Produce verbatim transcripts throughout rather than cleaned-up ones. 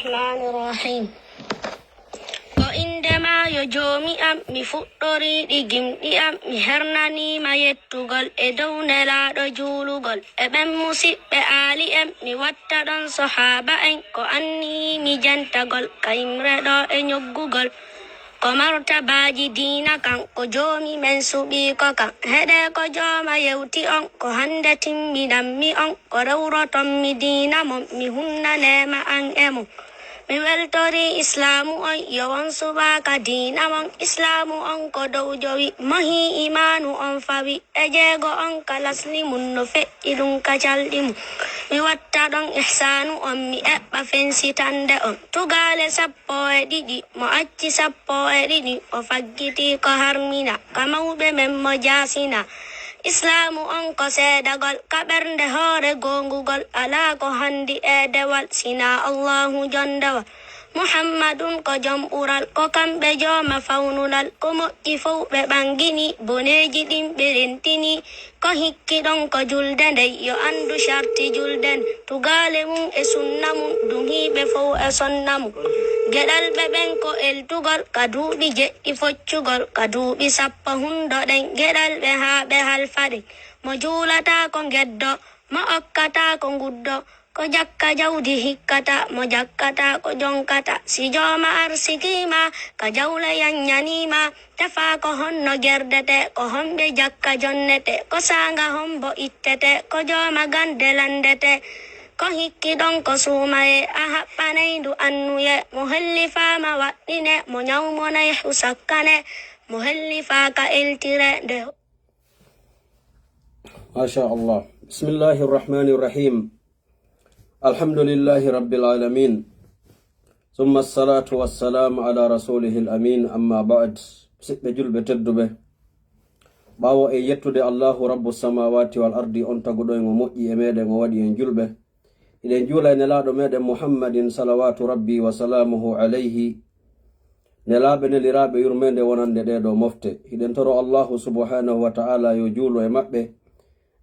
Rahmaani Rahiim. Ko innde maa yo Joomi am, mi fuɗɗorii ɗi gimɗi am, mi hernanii ma yettugol e dow Nelaaɗo juulugol. E ɓen musiɓɓe aali en, mi watta ɗon sohaaba en, ko anniyii mi jentagol, ka yimre ɗoo e ñoggugol. Ko martabaaji diina kan, ko Joomi men suɓii ko kan. Heɗee ko Jooma yewti on, ko hannde timminanmi on, ko rewroton mi diina mon, mi hunnanee ma an e mon. Mi weltorii Islaamu on, yo won subaka diina mon. Islaamu on ko dow jowi, mohii imaanu on fawi, e jeego on ka lasli mun no feƴƴi ɗum ka calɗi mun. Mi watta ɗon ihsaanu on, mi eɓɓa fensitande on. Tugaale sappo e ɗiɗi, mo acci sappo e ɗiɗi, o faggitii ko harmina, ka mawɓe men mo jaasina. Islaamu on ko seedagol, ka ɓernde hoore goongugol, alaa ko handi e dewal, sinaa Allaahu jondewal. Muhammadun ko jom ɓural, ko kamɓe jooma fawnulal, ko moƴƴi fow ɓe ɓangini, boneeji ɗin ɓe rentini, ko hikki ɗon ko julde nden, yo anndu sharti julde nden, tugaale mum e sunna mum, duhiiɓe fow e sonna mum. Geɗalɓe ɓen ko eltugol, ka duuɓi jeɗɗi foccugol, ka duuɓi sappo hundoɗen, geɗalɓe haa ɓe halfaɗen. Mo juulataa ko ngeddo, mo okkataa ko nguddo, ko jakka jawdi hikkata, mo jakkata ko jonkata. Si jooma arsikiima, ka jawle yanñaniima, tefaa ko honno gerdete, ko homɓe jakka jonnete, ko saanga hombo ittete, ko jooma gande landete. Ko hikki ɗon ko suumaye, a haɓɓanay ndu annuye, mo hellifaama waɗɗine, mo ñawmonay husakkane, mo hellifaaka eltire nde. Masha Allah. Bismillahir Rahmanir Rahim. Alhamdulillahi Rabbil Alamin. Summa salatu wassalamu ala rasulihil amin, amma ba'd. Siɓɓe julɓe tedduɓe. Ɓaawo e yettude Allahu Rabbu samawati wal ardi, on taguɗo en, o moƴƴi e meɗen, o waɗi en julɓe. Hiɗen juula e Nelaaɗo meɗen Muhammadin, salawatu Rabbi wa salamuhu alayhi. Nelaaɓe, neliraaɓe, yurmeende wonande ɗee ɗoo mofte. Hiɗen toro Allahu subhanahu wa ta'ala yo juulu e maɓɓe,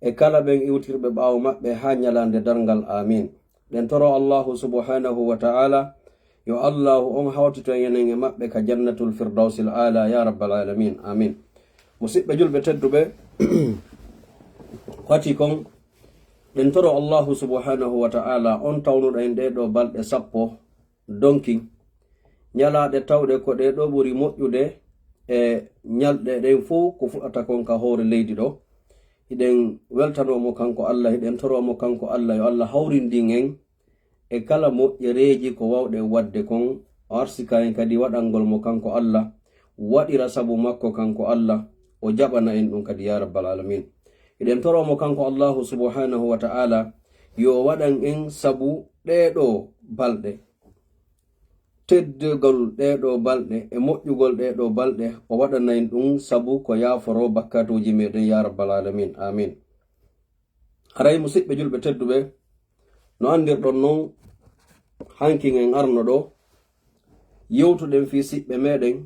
e kala ɓen iwtirɓe ɓaawo maɓɓe haa ñalaande darngal. Amin. Ɗen toro Allahu subhanahu wa ta'ala yo Allahu on hawtito enen e maɓɓe ka jannatul firdawsil aala, ya rabbal alamin. Amin. Musiɓɓe julɓe tedduɓe, ko fati kon, ɗen toro Allahu subhanahu wa ta'ala on tawnuɗo en ɗee ɗoo balɗe sappo donki, ñalaaɗe tawɗe ko ɗee ɗoo ɓuri moƴƴude e ñalɗe ɗen fow ko fuɗata kon ka hoore leydi ɗoo. Hiɗen weltanoo mo kanko Allah, hiɗen toroo mo kanko Allah yo Allah hawrindin en e kala moƴƴereeji ko wawɗen waɗde kon, o arsika en kadi waɗangol mo kanko Allah, waɗira sabu makko kanko Allah, o jaɓana en ɗum kadi, ya rabbal alamin. Hiɗen toroo mo kanko Allahu subhanahu wa ta'ala, yo waɗan en sabu ɗee ɗoo balɗe, teddugol ɗee ɗoo balɗe e moƴƴugol ɗee ɗoo balɗe, o waɗana en ɗum sabu ko yaaforoo bakkatuuji meɗen, ya rabbal alamin. Amin. Haray, musiɓɓe julɓe tedduɓe, no anndirɗon non, hankin en arno ɗoo, yewtuɗen fii siɓɓe meɗen,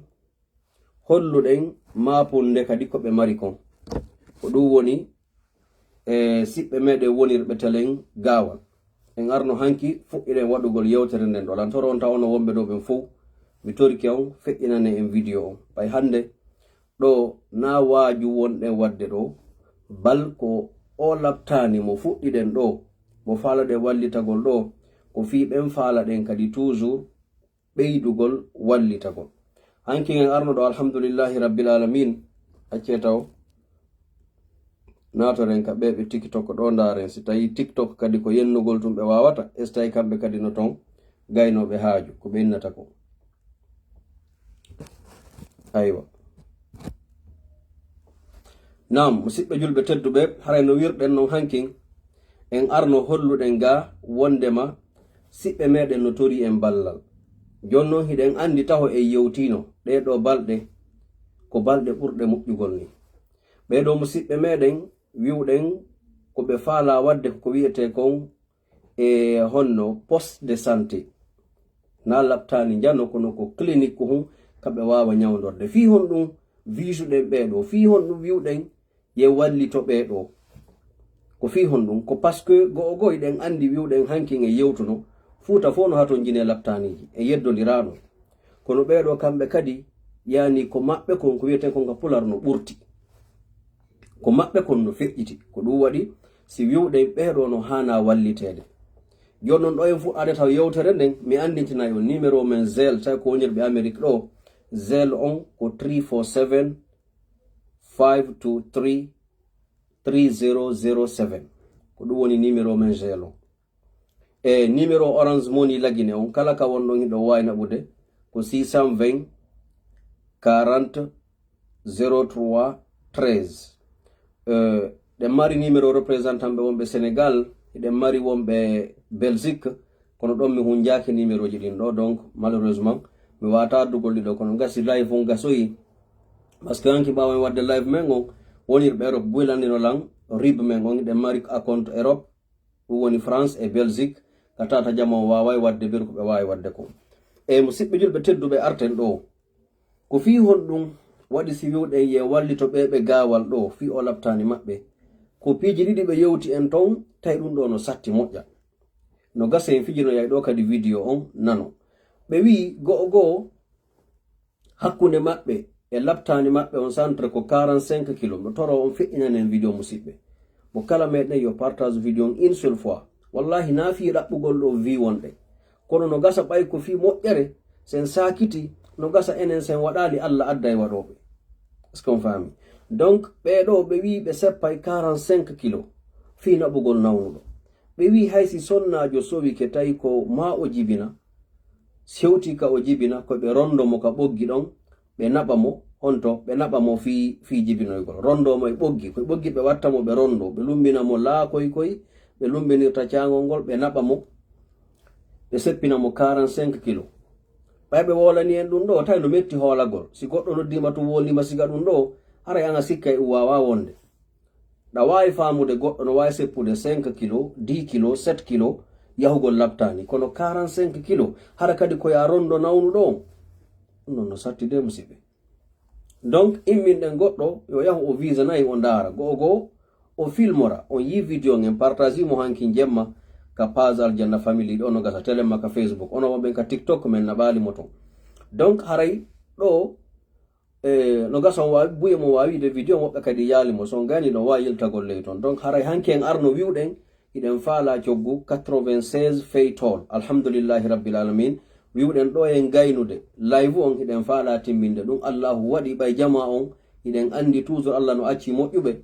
holluɗen maapunde kadi ko ɓe mari kon. Ko ɗum woni e siɓɓe meɗen wonirɓe telen gaawal. En arno hanki, fuɗɗiɗen waɗugol yewtere nden ɗoo. Lan toro on tawono wonɓe ɗoo ɓen fow, mi torike on, feƴƴinane en video on. Ɓay hannde, ɗoo na waaju wonɗen waɗde ɗoo, bal ko o labtaani mo fuɗɗiɗen ɗoo, mo faalaɗen wallitagol ɗoo, ko fii ɓen faalaɗen kadi toujours ɓeydugol wallitagol. Hanki en arno ɗoo, alhamdulillahi rabbil alamin, accee taw naatoren ka ɓeeɓe TikTok ɗoo, ndaaren si tawi TikTok kadi ko yennugol tun ɓe waawata, e si tawi kamɓe kadi no ton gaynooɓe haaju, ko ɓe innata ko. Aywa. Naam, musiɓɓe julɓe tedduɓe, haray no wirɗen non hankin, en arno holluɗen ga wondema siɓɓe meɗen no torii en ballal. Jooni non hiɗen anndi taho en yewtiino ɗee ɗoo balɗe ko balɗe ɓurɗe moƴƴugol ni. Ɓee ɗoo musiɓɓe meɗen wi'uɗen ko ɓe faalaa waɗde ko wi'etee kon e honno poste de santé. Na labtaani njano kono ko clinique ko hun ka ɓe waawa ñawndorde. Fii honɗum viisuɗen ɓee ɗoo? Fii honɗum wi'uɗen ye wallito ɓee ɗoo? Ko fii honɗum? Ko parce que go'o go'o hiɗen anndi wi'uɗen hankin e yewtuno Fuuta fof no hatonjini e laptaaniiji e yeddondiraaɗo. Kono ɓeeɗo kamɓe kadi, yani ko maɓɓe kon, ko wiyeten kon ka pular no ɓurti. Ko maɓɓe kon no feƴƴiti. Ko ɗum waɗi si wiwɗen ɓeeɗo no haana walliteede. Jooni non ɗo en fuɗɗaade taw yewtere nden, mi anndintinay on numéro men Zelle, tawi ko wonirɓe Amérique ɗo. Zelle on ko three four seven, five two three, three zero zero seven. Ko ɗum woni numéro men Zelle on. E numéro Orange Money Lagine on, kala ka wonɗon hiɗo waawi naɓude, ko six cent vingt, quarante, zéro trois, treize. Eh, ɗen mari numéro représentant ɓe wonɓe Sénégal, eɗen mari wonɓe Belgique, kono ɗon mi hunjaaki numéroji ɗin ɗo, donc malheureusement, mi waata addugol ɗi ɗo, kono gasi live on gasoyi. Parce que hanki ɓaawo en waɗde live men on, wonirɓe Europe buy lanndino lan, rib men on, eɗen mari account Europe, ɗum woni France e Belgique, ka tata jama on waaway waɗde beru ko ɓe waawi waɗde kon. E musidɓe julɓe tedduɓe arten ɗo, ko fii honɗum waɗi si wiwɗen ye wallito ɓe ɓe gaawal ɗo, fii o laptaani maɓɓe? Ko piiji ɗiɗi ɓe yewti en ton, tawi ɗum ɗo no satti moƴƴa. No gasa en fijinoyay ɗo kadi vidéo on nano. Ɓe wi'i go'o go'o hakkunde maɓɓe e laptaani maɓɓe on centre ko quarante-cinq kilo. Mo toro on feƴƴinanen vidéo musidɓe. Mo kala meɗen yo partage vidéo on une seule fois. Wallahi na fii ɗaɓɓugol ɗo vi wonɗe. Kono no gasa ɓay ko fii moƴƴere, sen saakiti, no gasa enen sen waɗaali Alla adda e waɗooɓe. Est-ce qu'on faami? Donc, ɓee ɗo ɓe wi'i ɓe seppay quarante-cinq kilo fii naɓugol nawnuɗo. Ɓe wi'i hay si sonnaajo sowike tawi ko maa o jibina, si hewti ka o jibina, ko ɓe rondo mo ka ɓoggi ɗon, ɓe naɓa mo, honto ɓe naɓa mo fii, fii jibinoygol. Rondo mo e ɓoggi, ko e ɓoggi ɓe watta mo, ɓe rondo, ɓe lumbina mo laakoy koy, ɓe lumbinirta caangol ngol, ɓe naɓa mo, ɓe seppina mo quarante-cinq kilo. Ɓay ɓe wolani en ɗum ɗo, tawi no metti hoolagol. Si goɗɗo noddiima tun wolnima siga ɗum ɗo, haray an a sikkay ɗum waawa wonde. Ɗa waawi faamude goɗɗo no waawi seppude cinq kilo, dix kilo, sept kilo, yahugol laptaani. Kono quarante-cinq kilo, hara kadi ko yaa rondo nawnuɗo on. Ɗum non no satti de, musidɓe. Donc, imminɗen goɗɗo, yo yahu o visa nayi o ndaara. Go'o go'o, o filmora, on yii vidéo ngen, partage mo hanki jemma ka page Aljanna Family ɗo no gasa telemma ka Facebook. Ono wonɓen ka TikTok men naɓaali mo ton. Donc, haray ɗo, e, no gasa on waawi, buye mo waawi de vidéo moɓɓe kadi yaali mo. So on gayni ɗon waawi yiltagol ley ton. Donc, haray hanki en arno wiwɗen, hiɗen faala coggu quatre-vingt-seize fey tool. Alhamdulillahi Rabbil Alamin. Wiwɗen ɗo en gaynude. Live on hiɗen faala timminde ɗum. Allahu waɗi ɓay jama on. Hiɗen andi toujours Allah no acci moƴƴuɓe.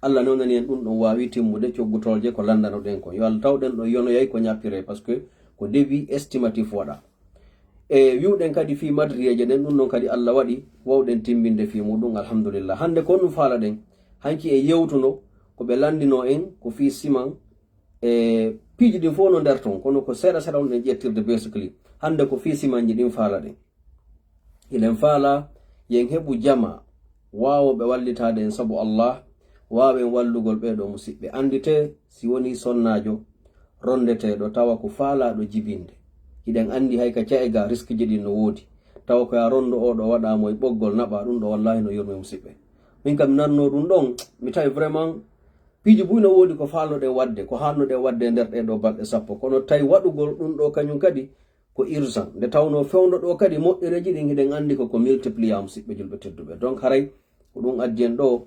Allah newnani en ɗum ɗon waawi timmude coggu toolje ko lanndanoɗen kon. Yo Allah tawɗen ɗo yonoyay ko ñappiree, parce que ko devis estimatif waɗa. E wiwɗen kadi fii madriyeeje ɗen, ɗum ɗon kadi Allah waɗi wawɗen timminde fii muɗum, alhamdulillah. Hannde ko ɗum faalaɗen, hanki en yewtuno ko ɓe lanndino en ko fii siman, e piiji ɗin fof no nder ton, kono ko seeɗa seeɗa on ɗen ƴettirde basically. Hannde ko fii simanji ɗin faalaɗen. Hiɗen faala yen heɓu jama waawooɓe wallitaade en sabu Allah, waawen wallugol ɓee ɗoo musiɓɓe. Annditee, si wonii sonnaajo ronndeteeɗo tawa ko faalaaɗo jibinde, hiɗen anndi hay ka ca'e gaa riskiji ɗin no woodi. Tawa ko yaa ronndo oo ɗoo waɗaa mo e ɓoggol naɓaa ɗum ɗoo, wallaahi no yurmee musiɓɓe. Min kam mi nannoo ɗum ɗon, mi tawi vraiment piiji buy no woodi ko faalnoɗen waɗde, ko haannoɗen waɗde e nder ɗee ɗoo balɗe sappo. Kono tawi waɗugol ɗum ɗoo kañum kadi ko urgent. Nde tawnoo fewndo ɗoo kadi moƴƴereeji ɗin hiɗen anndi ko ko multiplier musiɓɓe julɓe tedduɓe. Donc haray ko ɗum addi en ɗoo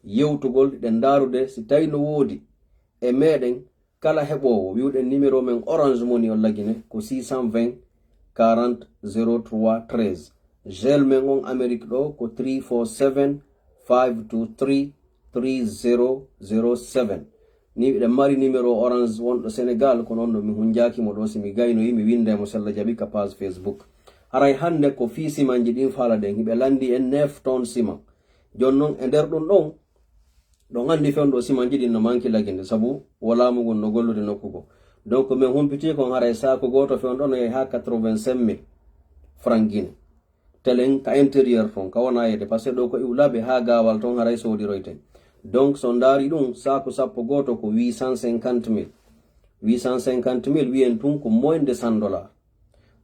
yewtugol, hiɗen ndaarude si tawi no woodi e meɗen kala heɓoowo, wiwɗen numéro men Orange Money on Lagine ko six cent vingt quarante zéro trois treize. Gel men on Amérique ɗoo ko three four seven five two three three zero zero seven. Ni miɗen mari numéro Orange wonɗo Sénégal, kono on ɗo mi hunjaaki mo ɗoo, si mi gaynoyi mi winnda e mo sella jaɓi ka page Facebook. Haray hannde ko fii simanji ɗin faalaɗen, hiɓe lanndi en neuf tonnes siman. Jooni non e nder ɗum ɗon, ɗon anndi fewndo simanji ɗin no manki Lagine, sabu wo laamu ngun no gollude nokku goo. Donc min humpitii kon haray saaku gooto fewndo no yahi haa quatre-vingt-cinq mille francs Guinée. Telen ka intérieur ton, ka wona yedde, parce que ɗoo ko iwlaɓe haa gaawal ton haray soodiroyten. Donc so ndaari ɗum, saaku sappo gooto ko huit cent cinquante mille. Huit cent cinquante mille wiyen tun ko moins de cent dollars.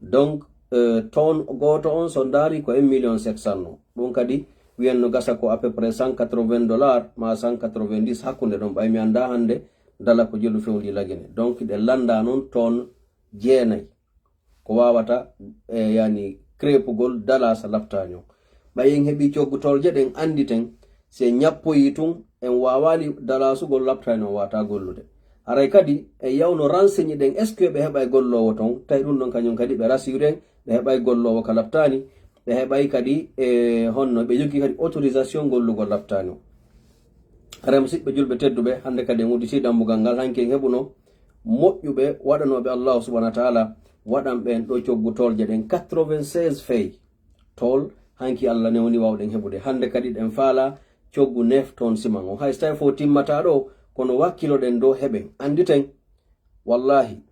Donc, euh, tonne gooto on so ndaari ko un million sept cent no. Ɗum kadi wiyen no gasa ko à peu près cent quatre-vingts dollars ma cent quatre-vingt-dix hakkunde ɗon, ɓay mi anndaa hannde dala ko jelu fewndi Lagine. Donc ɗe lannda noon tonne jeenay. ko waawata e yani krepugol dalasa laptaani on. Ɓay en heɓii coggu tolje ɗen, annditen si en ñappoyii tun, en waawaali dalasugol laptaani on waata gollude. Haray kadi e yawno renseigné ɗen, est ce que ɓe heɓay golloowo ton? Tawi ɗun ɗon kañun kadi ɓe rassuren, ɓe heɓay golloowo ka laptaani, ɓe heɓay kadi e honno ɓe jogii kadi autorisation gollugol laptaani on. Haray musiɓɓe julɓe tedduɓe, hannde kadi en udditii dambugal ngal, hanki en heɓuno moƴƴuɓe waɗanooɓe Allahu subhanahu wa ta'ala waɗan ɓen ɗo coggu tolje ɗen quatre-vingt-seize fey. Tol, hanki Allah newni wawɗen heɓude. Hannde kadi ɗen faala coggu neuf tonnes siman on. Hay so tawi fof timmata ɗo, kono wakkiloɗen dow heɓen. Annditen, wallahi,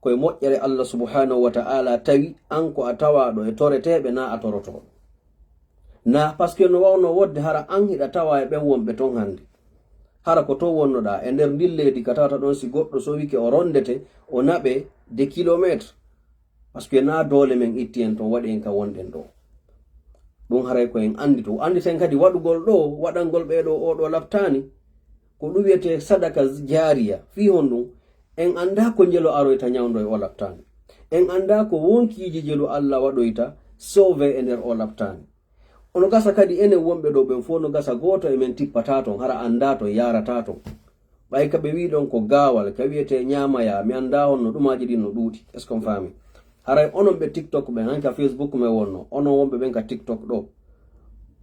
koye moƴƴere Allah subhanahu wa ta'ala tawi an ko a tawaɗo e toreteɓe na a torotoɗo. Na, parce que no wawno wodde hara an hiɗa tawa e ɓen wonɓe ton hannde. Hara ko to wonnoɗa, e nder ndin leydi ka tawata ɗon, si goɗɗo sowike o rondete, o naɓe des kilomètres. Parce que na doole men itti en ton, waɗi en ka wonɗen ɗo. Ɗum haray ko en anndi to. Annditen kadi waɗugol ɗo, waɗangol ɓee ɗo, oo ɗo laptaani. Ko ɗum wiyetee sadaka jaariya. Fii honɗum? En anndaa ko njelo aroyta ñawndo e oo laptaani. En anndaa ko wonkiiji njelu Allah waɗoyta sauvé e nder oo laptaani. Ono gasa kadi enen wonɓe ɗo ɓen fof, no gasa gooto e men tippataa ton, hara anndaa ton, yaarataa ton. Ɓay ka ɓe wii ɗon ko gaawal, ka wiyetee ñaamayaa, mi anndaa honno ɗumaaji ɗin no ɗuuɗi. Est-ce qu'on faami? Haray onon ɓe TikTok ɓen, han ka Facebook men wonno, onon wonɓe ɓen ka TikTok ɗo,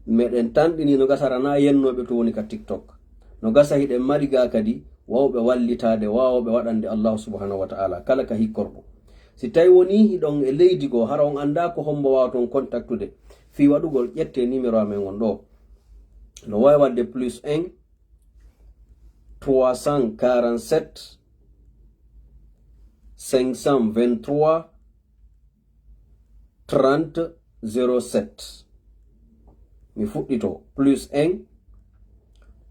meɗen tanɗini no gasa ranaa yennooɓe to woni ka TikTok. No gasa hiɗen mari gaa kadi wawɓe wallitaade, wawɓe waɗande Allahu subhanahu wa ta'ala kala ka hikkorɗo. Si tawi wonii hiɗon e leydi goo, hara on anndaa ko hombo waawa ton kontaktude fii waɗugol, ƴettee numéro amen on ɗo. No waawi waɗde plus un, trois cent quarante-sept, cinq cent vingt-trois, trente, zéro sept. Mi fuɗɗito, plus un,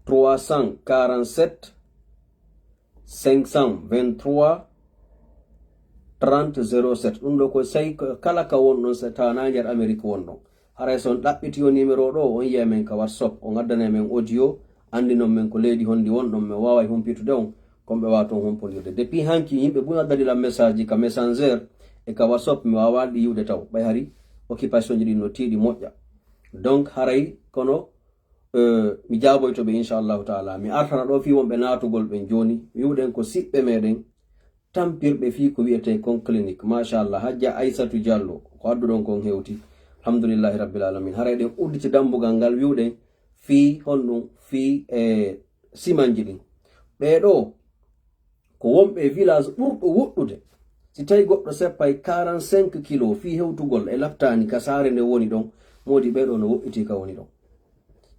trois cent quarante-sept, cinq cent vingt-trois, trente, zéro sept. Ɗum ɗo ko sey ko kala ka wonɗon, so tawa na nder Amérique wonɗon. Haray so on ɗaɓɓiti o numéro ɗo, on yiya men ka WhatsApp, on addana men audio, andinon men ko leydi hondi wonɗon, men waaway humpitude on, kon ɓe waawa ton humpondirde. Depuis hanki, yimɓe buy addani lan message ji ka Messenger e ka WhatsApp, mi waawaa ɗi yiwde taw. Ɓay hari occupation ji ɗin no tiiɗi moƴƴa. Donc, haray kono, euh, mi jaaboyto ɓe, inchallahu taala. Mi artana ɗo fii wonɓe naatugol ɓen jooni. Mi wi'uɗen ko siɓɓe meɗen, tampirɓe fii ko wi'etee kon clinique. Machallah, Hajja Aysatu Jallo, ko adduɗon kon hewti. Alhamdulillahi Rabbil Alamin. Haray ɗen udditi dambugal ngal, wi'uɗen fii honɗum, fii e simanji ɗin. Ɓee ɗo ko wonɓe e village ɓurɗo woɗɗude. Si tawi goɗɗo seppay quarante-cinq kilos fii hewtugol e laptaani ka saare nde woni ɗon, moodi ɓee ɗo no woɗɗiti ka woni ɗon.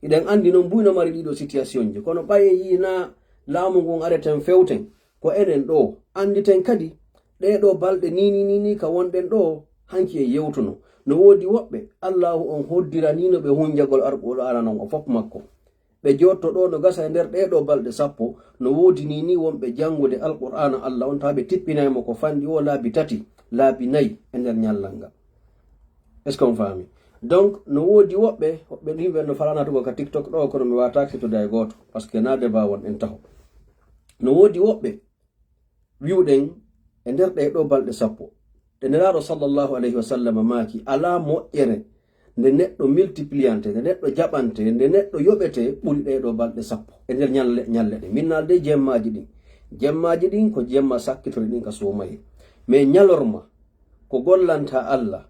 Iɗen anndi non buy no mari ɗiɗo situation ji, kono ɓay en yii na laamu ngun areten fewten, ko enen ɗo annditen kadi, ɗee ɗo balɗe ni, ni, ni, ni ka wonɗen ɗo, hanki en yewtuno. No woodi woɓɓe, Allaahu on hoddiraniino ɓe hunjagol Alqur'aana non, o fof makko. Ɓe jotto ɗo no gasa e nder ɗee ɗo balɗe sappo, no woodi ni, ni wonɓe janngude Alqur'aana Allah on, tawa ɓe tippinay mo ko fanɗi o laabi tati, laabi nayi e nder ñallal ngal. Est-ce qu'on faami? Donc, no woodi woɓɓe, woɓɓe yimɓe no fala naatugol ka TikTok ɗo, kono mi waataaki to day gooto, parce que na débat wonɗen taho. No woodi woɓɓe, wi'uɗen e nder ɗee ɗo balɗe sappo, ɗe Nelaaɗo sallallahu alayhi wa sallam maaki, alaa moƴƴere nde neɗɗo multipliante, nde neɗɗo jaɓante, nde neɗɗo yoɓete ɓuri ɗee ɗo balɗe sappo e nder ñalle, ñalle ɗe. Min naalde jemmaaji ɗin. Jemmaaji ɗin ko jemma sakkitori ɗin ka suumayee. Mais ñalorma, ko gollanta Allah,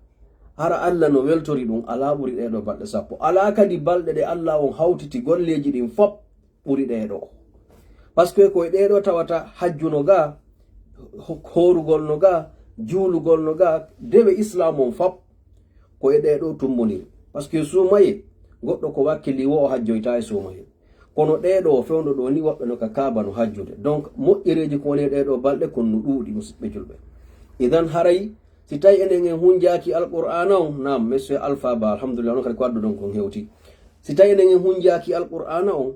hara Allah no weltori ɗum, alaa ɓuri ɗee ɗo balɗe sappo. Alaa kadi balɗe ɗe Allah on hawtiti golleeji ɗin fop ɓuri ɗee ɗo. Parce que ko e ɗee ɗo tawata hajju no ga, ho-, hoorugol no ga, juulugol no ga, dewe Islam on fop ko e ɗee ɗo tumboniri. Parce que suumayee, goɗɗo ko wakkili wo o hajjoyta e suumayee. Kono ɗee ɗo fewndo ɗo ni, woɓɓe no ka Kaaba no hajjude. Donc, moƴƴereeji ko woni e ɗee ɗo balɗe kon no ɗuuɗi, musiɓɓe julɓe. Idan haray, si tawi enen en hunjaaki Alqur'aana on, naam, monsieur Alpha Ba, alhamdulillah, onon kadi ko adduɗon kon hewti. Si tawi enen en hunjaaki Alqur'aana on,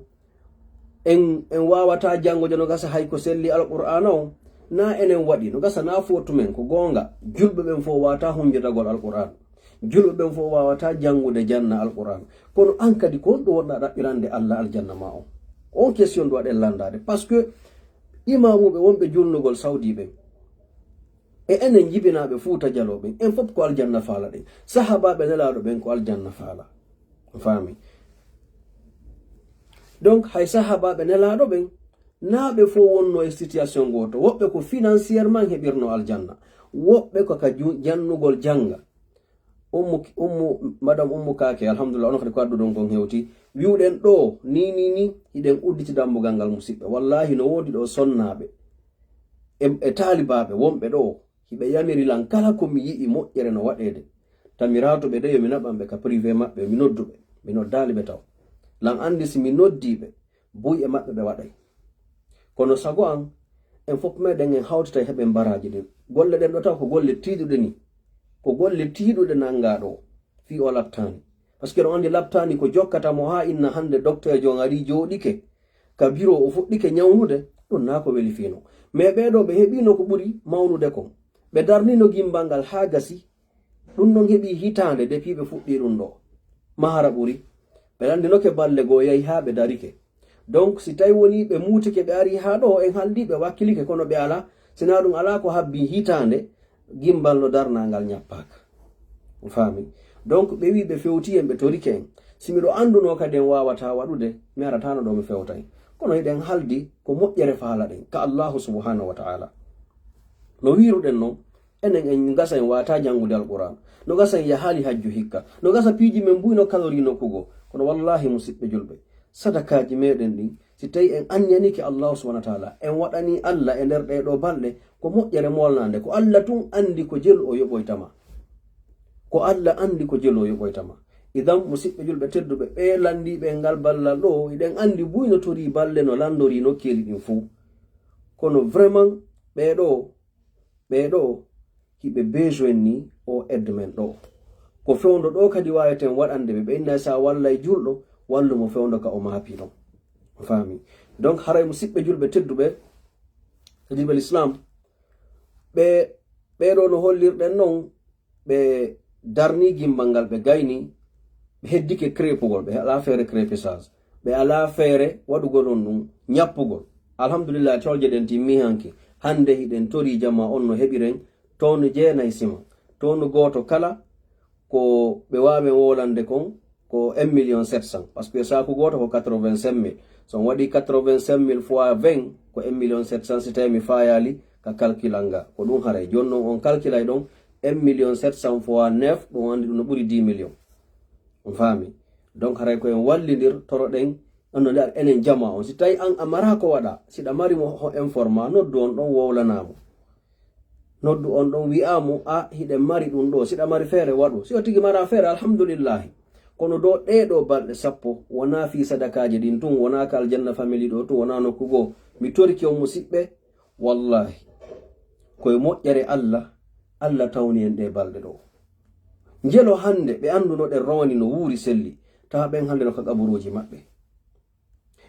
en, en waawata janngude no gasa hay ko selli Alqur'aana on, na enen waɗi, no gasa na fo tumen, ko goonga, julɓe ɓen fof waawata hunjatagol Alqur'aana. Julɓe ɓen fof waawata janngude janna Alqur'aana. Kono an kadi, ko honɗum wonɗa ɗaɓɓirande Allah aljanna ma on? On question ɗo waɗen lanndaade. Parce que imaamuɓe wonɓe julnugol Saudi ɓen, E enen jibinaaɓe Fuuta Jaloo ɓen, en fof ko aljanna faalaɗen. Sahaabaaɓe Nelaaɗo ɓen ko aljanna faala. On faami? Donc, hay sahaabaaɓe Nelaaɗo ɓen, naa ɓe fof wonno e situation gooto. Woɓɓe ko financièrement heɓirno aljanna. Woɓɓe ko ka ju-, jannugol jannga. Ummu, ummu, madame Ummu Kaake, alhamdulillah, onon kadi ko adduɗon kon hewti. Wi'uɗen ɗoo, ni, ni, ni, hiɗen udditi dambugal ngal, musiɓɓe. Wallahi, no woodi ɗoo sonnaaɓe e, e taalibaaɓe wonɓe ɗoo. Hiɓe yamiri lan kala ko mi yi'i moƴƴere no waɗeede. Tamiraato ɓe de yo mi naɓan ɓe ka privé maɓɓe, yo mi noddu ɓe. Mi noddaali ɓe taw. Lan anndi si mi noddii ɓe, buy e maɓɓe ɓe waɗay. Kono sago an, en fof meɗen en hawtitay heɓen baraaji ɗin. Golle ɗen ɗo taw ko golle tiiɗuɗe ni. Ko golle tiiɗuɗe nanngaa ɗoo. Fii o laɓtaani. Parce que no anndi laɓtaani ko jokkata mo haa inna hannde docteur jo on arii jooɗike ka biro o fuɗɗike ñawnude, ɗum naa ko weli fii no. Mais ɓee ɗoo ɓe heɓiino ko ɓuri mawnude kon. Ɓe darniino gimbal ngal haa gasi. Ɗum ɗon heɓi hitaande depuis ɓe fuɗɗii ɗum ɗoo. Mahara ɓuri. Ɓe lanndinoke balle goo yahi haa ɓe darike. Donc, si tawi woni ɓe muutike, ɓe ari haa ɗoo, en haaldi ɓe wakkilike, kono ɓe alaa. Si naa ɗum alaa ko habbi hitaande, gimbal no darnaa ngal ñappaaka. On faami? Donc, ɓe wii ɓe fewti en, ɓe torike en. Si miɗo anndunoo kadi en waawataa waɗude, mi arataano ɗoo mi fewtay. Kono hiɗen haaldi ko moƴƴere faalaɗen ka Allaahu subhaanahu wa ta'aala. No wiiruɗen non, enen en gasa en waataa janngude Alquraan. No gasa en yahaali hajju hikka. No gasa piiji men buy no kalorii nokku goo. Kono wallaahi, musiɓɓe julɓe, sadakaaji meɗen ɗin, si tawi en anniyanike Allaahu subhaanahu wa ta'aala, en waɗanii Alla e nder ɗee ɗoo balɗe, ko moƴƴere moolnaande, ko Alla tun anndi ko jelu o yoɓoyta ma. Ko Alla anndi ko jelu o yoɓoyta ma. Idan, musiɓɓe julɓe tedduɓe, ɓee lanndiiɓe e ngal ballal ɗoo, hiɗen anndi buy no torii balle no lanndorii nokkeeli ɗin fow. Kono vraiment, ɓee ɗoo, ɓee ɗoo, hiɓe besoin ni o aide men ɗoo. Ko fewndo ɗoo kadi waaweten waɗande ɓe, ɓe inna sa wallay julɗo, wallu mo fewndo ka o maapi ɗon. On faami? Donc, haray musiɓɓe julɓe tedduɓe, e julɓe l'islam, ɓe, ɓee ɗoo no hollirɗen non, ɓe darni gimbal ngal, ɓe gayni, ɓe heddike crépugol, ɓe alaa feere crépissage, ɓe alaa feere waɗugol on ɗum ñappugol. Alhamdulillah, colje ɗen timmi hanki. Hannde hiɗen torii jamaa on no heɓiren tonne jeenay siman. Tonne gooto kala ko ɓe waawen wowlande kon ko un million sept cent. Parce que saaku gooto ko quatre-vingt-cinq mille. So on waɗi quatre-vingt-cinq mille fois vingt, ko un million sept cent, si tawi mi faayaali ka calcul an nga. Ko ɗum haray. Jooni non on calculay ɗon un million sept cent fois neuf, ɗum anndi ɗum no ɓuri dix millions. On faami? Donc, haray ko en wallindir, toroɗen, on no nder enen jamaa on. Si tawi an a maraa ko waɗa, si ɗa mari mo ho informa, noddu on ɗon wowlanaa mo. Noddu on ɗon wi'aa mo, a, hiɗen mari ɗum ɗoo. Si ɗa mari feere, waɗu. Si o tigi maraa feere, alhamdulillahi. Kono ɗoo ɗee ɗoo balɗe sappo, wonaa fii sadakaaji ɗin tun, wonaa ka Aljanna Family ɗoo tun, wonaa nokku goo. Mi torike on musiɓɓe, wallaahi, ko e moƴƴere Alla, Alla tawni en ɗee balɗe ɗoo. Njelo hannde ɓe anndunoɗen rowani no wuuri selli, tawa ɓen hannde no ka qaburuuji maɓɓe.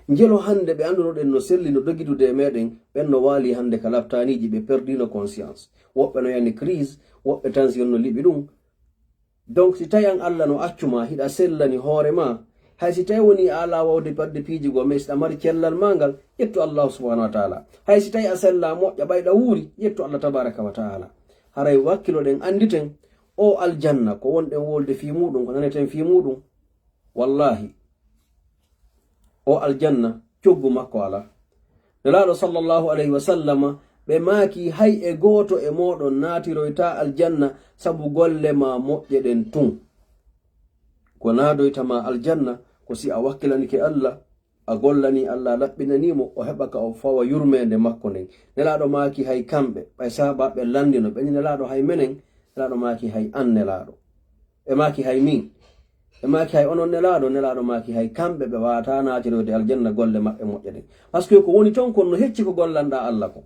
Njelo hannde ɓe anndunoɗen no selli, no dogidude e meɗen, ɓen no waali hannde ka laptaaniiji, ɓe perdino conscience. Woɓɓe no yani crise, woɓɓe tension no liɓi ɗum. Donc, si tawi an Alla no accu ma, hiɗa sellani hoore ma, hay si tawi woni a alaa wawde baɗde piiji goo, mais si ɗa mari cellal ma ngal, ƴettu Allahu subhanahu wa ta'ala. Hay si tawi a sella moƴƴa, ɓayɗa wuuri, ƴettu Alla tabaraka wa ta'ala. Haray wakkiloɗen, annditen, o aljanna, ko wonɗen wolde fii muɗum, ko naneten fii muɗum, wallahi, o aljanna, coggu makko alaa. Nelaaɗo sallallahu alayhi wa sallama, ɓe maaki, hay e gooto e mooɗon naatiroytaa aljanna sabu golle maa moƴƴe ɗen tun. Ko naadoyta maa aljanna, ko si a wakkilanike Alla, a gollanii Alla, a laɓɓinanii mo, o heɓa ka o fawa yurmeende makko nden. Nelaaɗo maaki, hay kamɓe, ɓay sahaabaaɓe lanndino, ɓe ni, Nelaaɗo, hay menen? Nelaaɗo maaki, hay an, Nelaaɗo. Ɓe maaki, hay min? Ɓe maaki, hay onon, Nelaaɗo? Nelaaɗo maaki, hay kamɓe ɓe waawataa naatiroyde aljanna golle maɓɓe moƴƴe ɗen. Parce que ko woni ton kon no hecci ko gollanɗaa Alla kon.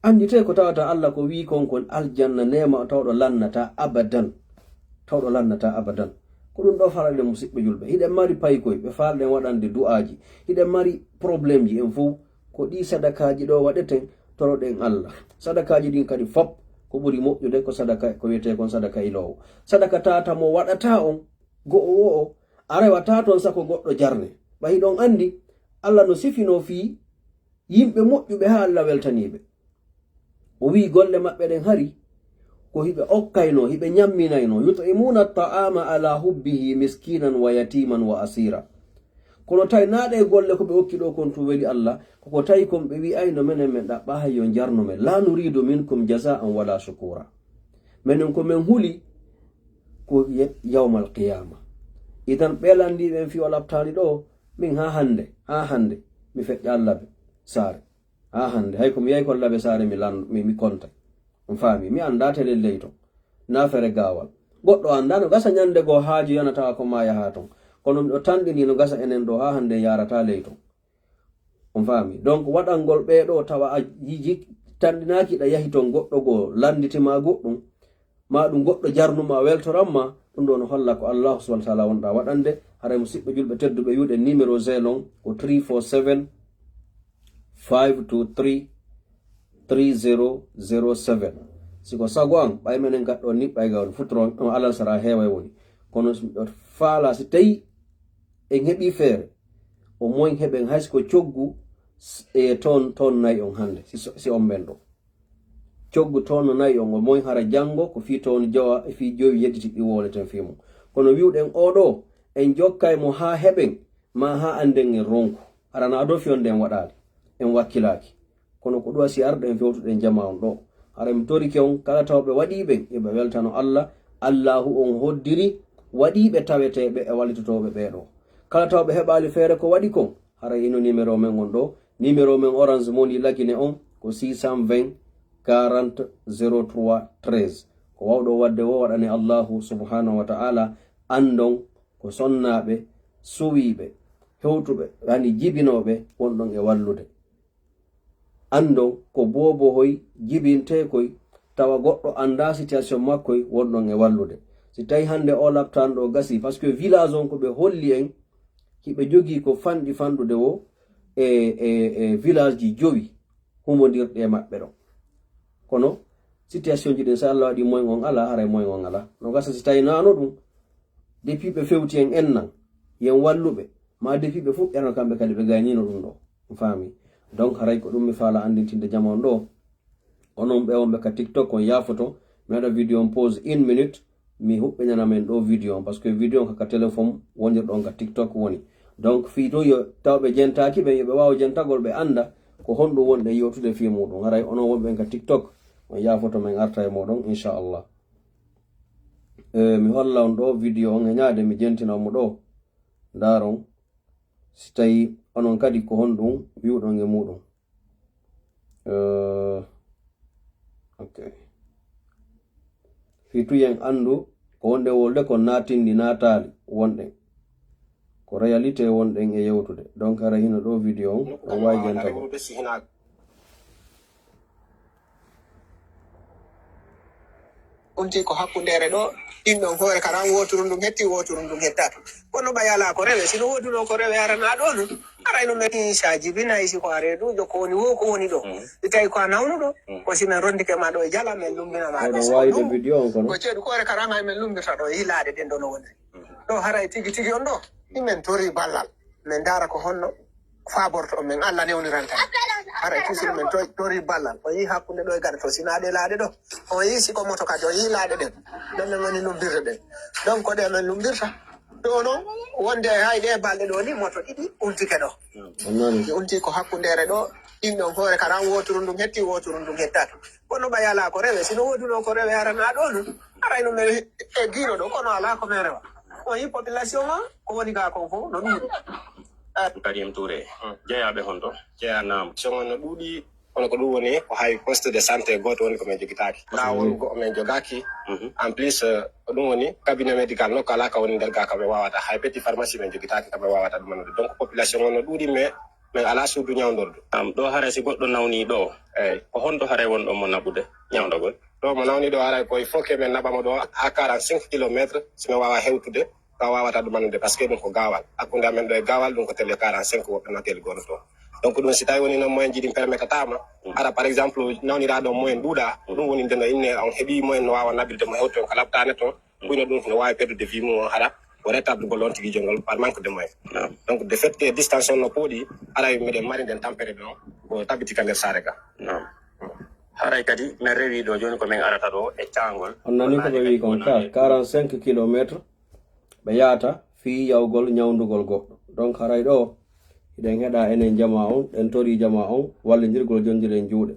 Annditee ko tawata Alla ko wii kon kon aljanna neema tawɗo lannataa abadan. Tawɗo lannataa abadan. Ko ɗum ɗoo faalaɗen, musiɓɓe julɓe. Hiɗen mari paykoy ɓe faalɗen waɗande du'aaji. Hiɗen mari problèmeji en fow. Ko ɗii sadakaaji ɗoo waɗeten, toroɗen Alla. Sadakaaji ɗin kadi fop, ko ɓuri moƴƴude ko sadaka, ko wiyetee kon sadaka iloowo. Sadaka tata mo waɗataa on, go'o wo'o, a rewataa ton sako goɗɗo jarne. Ɓay hiɗon anndi, Alla no sifinoo fii yimɓe moƴƴuɓe haa Alla weltanii ɓe. O wi'i golle maɓɓe ɗen hari ko hiɓe okkaynoo, hiɓe ñamminaynoo. Yut'imuna ta'ama ala hubbihi miskinan wa yatiman wa asira. Kono tawi naa ɗe golle ko ɓe okki ɗo kon tun weli Allah, koko tawi kon ɓe wi'ayno menen men ɗaɓɓa hay yo jarnu men. La nuridu minkum jaza'an wala shukura. Menen ko men huli ko ye-, yawmal qiyama. Idan ɓe landiɓe en fii o laɓtaali ɗo, min haa hande, haa hande, mi feƴƴa laɓe saare. Haa hande, hay ko mi yahi kon laɓe saare mi lan-, mi, mi konta. On faami, mi anndaa tele ley ton. Naa fere gaawal. Goɗɗo anndaa no gasa ñande goo haaju yana tawa ko maa yaha ton. Kono miɗo tanɗini no gasa enen ɗo haa hande yaarata ley ton. On faami. Donc waɗangol ɓee ɗo tawa a yiji tanɗinaaki ɗa yahi ton goɗɗo goo lannditi ma goɗɗum. Ma ɗum goɗɗo jarnu ma weltoran ma. Ɗum ɗo no holla ko Allah subhanahu wa ta'ala wonɗa waɗande. Haray musidɓe julɓe tedduɓe yuɗe numéro Zelle on ko three four seven five two three three zero zero seven. Si ko sago an, ɓay menen gaɗɗo niɓɓay gawri futuro on alal sara heeway woni. Kono si miɗo faala si tawi en heɓi feere, o moy heɓen hay si ko coggu s-, e ton, ton nayi on hande, si so-, si on men ɗo. Coggu ton no nayi on, o moy hara janngo ko fii ton jowa e fii jowi yedditi ɗi wowleten fii mum. Kono wi'uɗen oo ɗoo, en jokkay mo haa heɓen, maa haa annden en ronku. Hara na adoo fiyonde en waɗaali, en wakkilaaki. Kono ko ɗum si arɗen fewtuɗen jama on ɗo. Hara mi torike on, kala tawɓe waɗii ɓen, yo ɓe weltano Allah. Allahu on hoddiri waɗiiɓe taweteeɓe e wallitotooɓe ɓee ɗoo. Kala tawɓe heɓaali feere ko waɗi kon, hara ino numéro men on ɗo. Numéro men Orange Money Lagine on ko six cent vingt quarante zéro trois treize. Ko wawɗo waɗde wo waɗane Allahu subhanahu wa ta'ala anndon ko sonnaaɓe, suwiiɓe, hewtuɓe, yani jibinooɓe wonɗon e wallude. Anndon ko boobohoy jibintee koy, tawa goɗɗo anndaa situation makkoy wonɗon e wallude. Si tawi hannde o laptaan ɗo gasi, parce que village on ko ɓe holli en, hiɓe jogii ko fanɗi fanɗude wo e, e, e village ji jowi humondirɗi e maɓɓe ɗon. Kono situation ji ɗin, so Allah waɗi moyen on alaa, haray moyen on alaa. No gasa si tawi naano ɗum, depuis ɓe fewti en ennan, yen walluɓe, ma depuis ɓe fuɗɗeno kamɓe kadi ɓe gaynino ɗum ɗo. On faami? Donc haray ko ɗum mi faala anndintinde jama on ɗo. Onon ɓe wonɓe ka TikTok on yaafoto, mi waɗa vidéo on pause une minute, mi huɓɓinana men ɗo vidéo on, parce que vidéo on ka, ka téléphone wonirɗo on ka TikTok woni. Donc fii tun yo tawɓe jentaaki ɓen, yo ɓe waaw jentagol, ɓe annda ko honɗum wonɗen yewtude fii muɗum. Haray onon wonɓe ɓen ka TikTok, on yaafoto men arta e moɗon, inchallah. E, mi holla on ɗo vidéo on e ñaade, mi jentina on mo ɗo. Ndaaron si tawi onon kadi ko honɗum wi'uɗon e muɗum. Eh, ok. Fii tun yen anndu ko wonɗen wolde kon, naatindi naataali wonɗen. Ko réalité wonɗen e yewtude. Donc hara hino ɗo vidéo on, on waawi jentagol. Ɗum tii ko hakkundeere ɗo, ɗin ɗon hoore karan, wooturu ndun hetti, wooturu ndun hettaaki. Kono ɓay alaa ko rewe, si no woodunoo ko rewe, arana ɗo nun. Aray no men sa jibinay si ko a reeduujo, ko woni wo, ko woni ɗo. Mm. Si tawi ko a nawnuɗo, mm, ko si men rondike ma ɗo e jala, men lumbina ma ɗo. Oɗon waawi ɗo vidéo on kono. Ko ceeɗu ko ere karan ay men lumbirta ɗo, e hiilaaɗe ɗen ɗo no woni. Mm. Ɗo haray tigi tigi on ɗo, ɗi men tori ballal. Men ndaara ko honno faaborto on, men Allah newniranta. Haray toujours men to-, tori ballal. O yii hakkunde ɗo e gaɗa to, si naa ɗe laaɗe ɗo. O yii si ko moto kadi, o yii laaɗe ɗen. Ɗon men woni lumbirde ɗen. Donc ko ɗe men lumbirta. Ɗo non, wonde hay ɗe balɗe ɗo ni, moto ɗiɗi untike ɗo. On nani? Ɗi unti ko hakkundeere ɗo, ɗin ɗon hoore karan, wooturu ndun hetti, wooturu ndun hettaaki. Kono ɓay alaa ko rewe, si no woodunoo ko rewe, arana ɗo nun. Aray no men e giiro ɗo, kono alaa ko men rewa. O yii population o, ko woni gaa kon fof, no ɗuuɗi. Karim Touré, jeyaaɓe honto? Jeyanama. Question on no ɗuuɗi, kono ko ɗum woni ko hay poste de santé gooto woni ko men jogitaaki. Laawol go'o men jogaaki. Mhm. En plus, eh, ko ɗum woni cabinet médical nokku alaa ka woni nder gaa ka ɓe waawata. Hay petit pharmacie men jogitaaki ka ɓe waawata ɗum annude. Donc population on no ɗuuɗi, mais men alaa suudu ñawndordu. Am, ɗo haray si goɗɗo nawni ɗo, eyyi, ko honto haray wonɗo mo naɓude ñawndagol? Ɗo mo nawni ɗo haray ko il faut que men naɓa mo ɗo à quarante-cinq kilomètres si men waawa hewtude. Ka wawata ɗum annude, parce que ɗum ko gaawal. Hakkunde amen ɗo e gaawal, ɗum ko télé quarante-cinq, woɓɓe no télé gono toon. Donc ɗum, si tawi woni noon moyen ji ɗin permettatama, ara par exemple, nawniraɗo moyen ɗuuɗa, ɗum woni nde no inne on heɓi moyen no wawa naɓirde mo hewto on ka laɓtane toon, ɓuyno ɗum no wawi perdude vie mum on, hara ko rétablir ngol on tigi jongol par manque de moyen. Donc de fait que distance on no pooɗi, ara meɗen mari nden tampere ɗo, ko tabiti ka nder saare ka. Ɓay kadi min rewi ɗo jooni ko min arata ɗo e caangol. On nani ko ɓe wi kon ka quarante-cinq kilométre ɓe yahata fii yawgol ñawndugol goɗɗo. Donc haray ɗo hiɗen heɗa enen jama on, ɗen tori jama on wallindirgol jondiren juuɗe.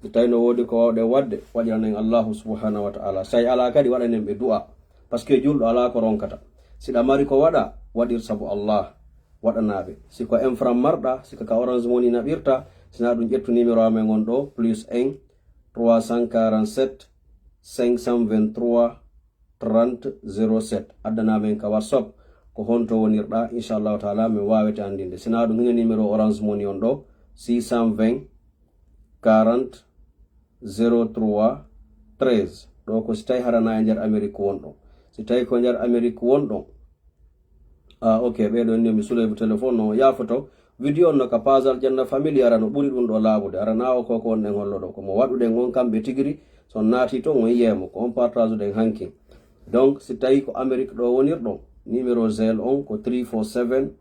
Si tawi no woodi ko wawɗen wadde, waɗiranen Allahu subhanahu wa ta'ala. Si tawi alaa kadi, waɗanen ɓe du'a. Parce que julɗo alaa ko ronkata. Si ɗa mari ko waɗa, waɗir sabu Allah. Waɗanaa ɓe. Si ko Infra marɗa, si ko ka Orange Money naɓirta, si na ɗum, ƴettu numéro amen on ɗo, plus un trois cent quarante-sept cinq cent vingt-trois trente zéro sept. Addana men ka WhatsApp ko honto wonirɗa, inchallahu taala min wawete andinde. Si na ɗum, hino numéro Orange Money on ɗo, six cent vingt quarante zéro trois treize. Ɗo ko si tawi harana e nder Amérique wonɗo. Si tawi ko nder Amérique wonɗo, ah, ok, ɓeɗo ni mi Souleyba téléphone no yaafoto. Vidéo on no ka page Aljanna Family, ara no ɓuri ɗum ɗo laaɓude. Ara na o ko ko wonɗen hollo ɗo. Ko mo waɗuɗen on kamɓe tigiri, so on naati ton, on yiyemo. Ko on partage ɗen hankin. Donc, si tawi ko Amérique ɗo wonirɗon, numéro Zelle on ko three four seven,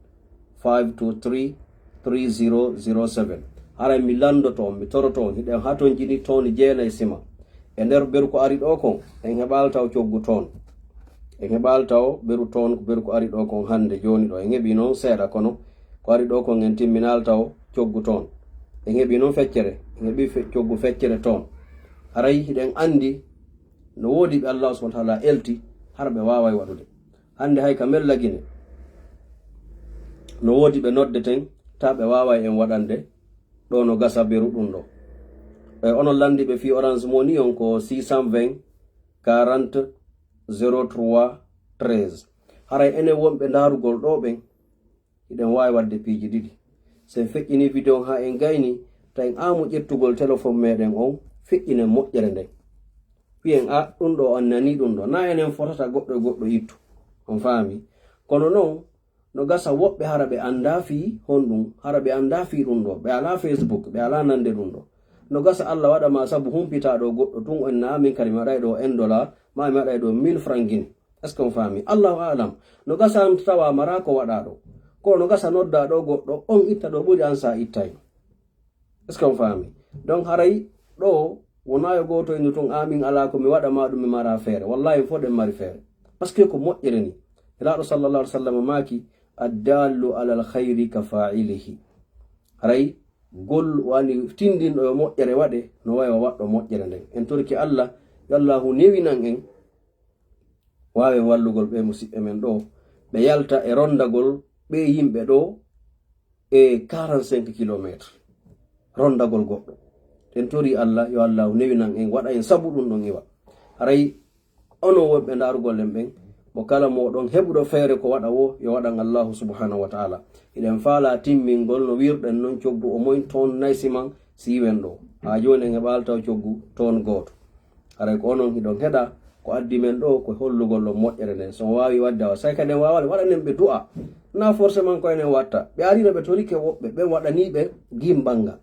five two three, three zero zero seven. Haray mi landoto on, mi toroto on, hiɗen hatonjini ton jeenay sima. E nder beru ko ari ɗo kon, en heɓaali taw coggu ton. En heɓaali taw beru ton, beru ko ari ɗo kon hande jooni ɗo. En heɓi non seeɗa, kono ko ari ɗo kon en timminaali taw coggu ton. En heɓi non feccere, en heɓi fe-, coggu feccere ton. Haray hiɗen andi no woodi ɓe Allah subhanahu wa ta'ala elti, hara ɓe waaway waɗude. Hande hay ka Mella Gine, no woodi ɓe noddeten, ta ɓe waaway en waɗande, ɗo no gasa beru ɗum ɗo. E onon landiiɓe fii Orange Money on ko six cent vingt quarante zéro trois treize. Haray enen wonɓe ndaarugol ɗo ɓen, hiɗen waawi waɗde piiji ɗiɗi. Si en feƴƴini vidéo on haa en gayni, tawi en aamu ƴettugol téléphone meɗen on, feƴƴinen moƴƴere nden. Wiyen, a, ɗum ɗo on nani ɗum ɗo. Na enen fotata goɗɗo e goɗɗo ittu. On faami? Kono non, no gasa woɓɓe hara ɓe anndaa fii honɗum, hara ɓe anndaa fii ɗum ɗo. Ɓe alaa Facebook, ɓe alaa nande ɗum ɗo. No gasa Allah waɗa ma sabu humpitaaɗo goɗɗo tun, on na min kadi mi waɗay ɗo un dollar, ma mi waɗay ɗo mille francs Guinée. Est-ce que on faami? Allahu a'lam. No gasa an tawa mara ko waɗa ɗo. Ko no gasa nodda ɗo goɗɗo, on itta ɗo ɓuri an sa ittay. Est-ce que on faami? Donc haray ɗo wona yo gooto indu tun, amin alaa ko mi waɗa ma ɗum mi mara feere. Wallahi fof ɗen mari feere. Parce que ko moƴƴere ni. Nelaaɗo sallallahu alaihi wasallam maaki, "Addallu alal khayri ka fa'ilihi." Haray gol wani tindinɗo yo moƴƴere waɗe, no wayi o waɗɗo moƴƴere nden. En torki Allah, yo Allahu newinan en waawen wallugol ɓe musiɓɓe men ɗo, ɓe yalta e rondagol ɓe yimɓe ɗo e quarante-cinq kilométre. Rondagol goɗɗo. En tori Allah, yo Allah newinan en, waɗa en sabu ɗum ɗon iwa. Haray onon wonɓe ndaarugol en ɓen, mo kala mooɗon heɓuɗo feere ko waɗa wo, yo waɗan Allahu subhanahu wa ta'ala. Hiɗen faala timmingol no wirɗen non coggu o moy ton nay siman si yiwen ɗo. Haa jooni en heɓaali taw coggu ton gooto. Haray ko onon hiɗon heɗa, ko addi men ɗo ko hollugol on moƴƴere nden. So on waawi waɗde awa, say kadi en waawali, waɗanen ɓe du'a. Na forcément ko enen watta. Ɓe arino ɓe torike woɓɓe, ɓe waɗani ɓe gimbanga.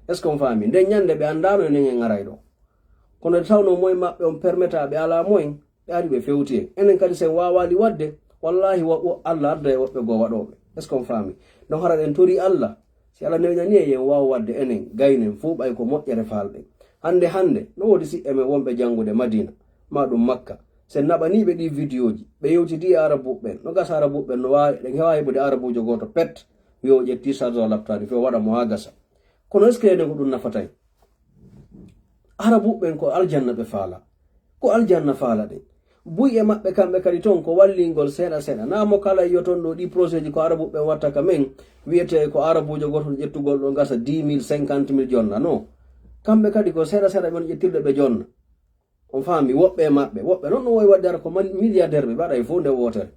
Est-ce que on faami? Nden ñande ɓe anndaano enen en aray ɗo. Kono nde tawno moyen maɓɓe on permeta, ɓe alaa moyen, ɓe ari ɓe fewti en. Enen kadi sen waawali waɗde, wallahi wo, wo Allah adda e woɓɓe goo waɗooɓe. Est-ce que on faami? Donc hara ɗen tori Allah, si Allah newnani en, yen waaw waɗde enen, gaynen fof ɓay ko moƴƴere faalɗen. Hande, hande, no woodi siɓɓe men wonɓe janngude Madina, ma ɗum Makka. Sen naɓaniiɓe ɗi vidéoji, ɓe yewtidi e Arabuɓe ɓen. No gasa Arabuɓe ɓen no waawi, ɗen heewa heɓude Arabuujo gooto pet, wi'o o ƴetti charge o laptaani, few waɗa mo haa gasa. Kono est-ce que enen ko ɗum nafata en? Arabuɓe ɓen ko aljanna ɓe faala. Ko aljanna faala ɗen. Buy e maɓɓe kamɓe kadi ton ko wallingol seeɗa seeɗa. Na mo kala yi'oton ɗo ɗi projet ji ko Arabuɓe ɓen watta ka men, wiyete ko Arabuujo gooto ƴettugol ɗo gasa dix mille, cinquante mille jonna. Non. Kamɓe kadi ko seeɗa seeɗa ɓe woni ƴettirde ɓe jonna. On faami, woɓɓe e maɓɓe. Woɓɓe non no wowi waɗde ara ko mal-, milliardaire ɓe, ɓe waɗa e fof nde wootere.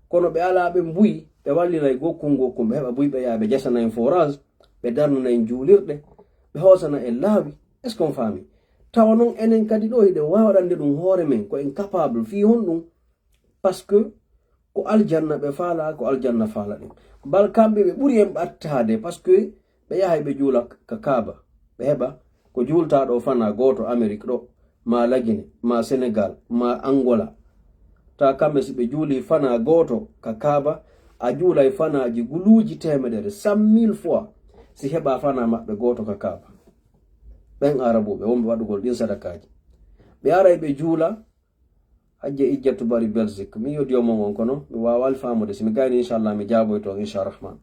Kono ɓe alaa ɓe mbuy, ɓe wallinay gokkun gokkun, ɓe heɓa buy ɓe yaha ɓe jasana en forage, ɓe darnana en juulirɗe, ɓe hoosana en laawi. Est-ce que on faami? Tawa non enen kadi ɗo hiɗen waawi waɗande ɗum hoore men, ko en capable fii honɗum? Parce que ko aljanna ɓe faala, ko aljanna faala ɗen. Bal kamɓe ɓe ɓuri en ɓattaade, parce que ɓe yahay ɓe juula ka Kaaba, ɓe heɓa ko juultaa ɗo fana gooto Amérique ɗo, ma Lagine, ma Sénégal, ma Angola. Ta kamɓe si ɓe juuli fana gooto ka Kaaba, a juulay fanaaji guluuji teemedere, cent mille fois, si heɓa fana maɓɓe gooto ka Kaaba. Ɓen Arabuɓe wonɓe waɗugol ɗin sadakaaji, ɓe aray ɓe juula. Hajja Ijjatu Bari Belgique, mi yodi mo ngon kono mi waawali faamude. Si mi gayni, inchallah, mi jaaboyto, incharahman.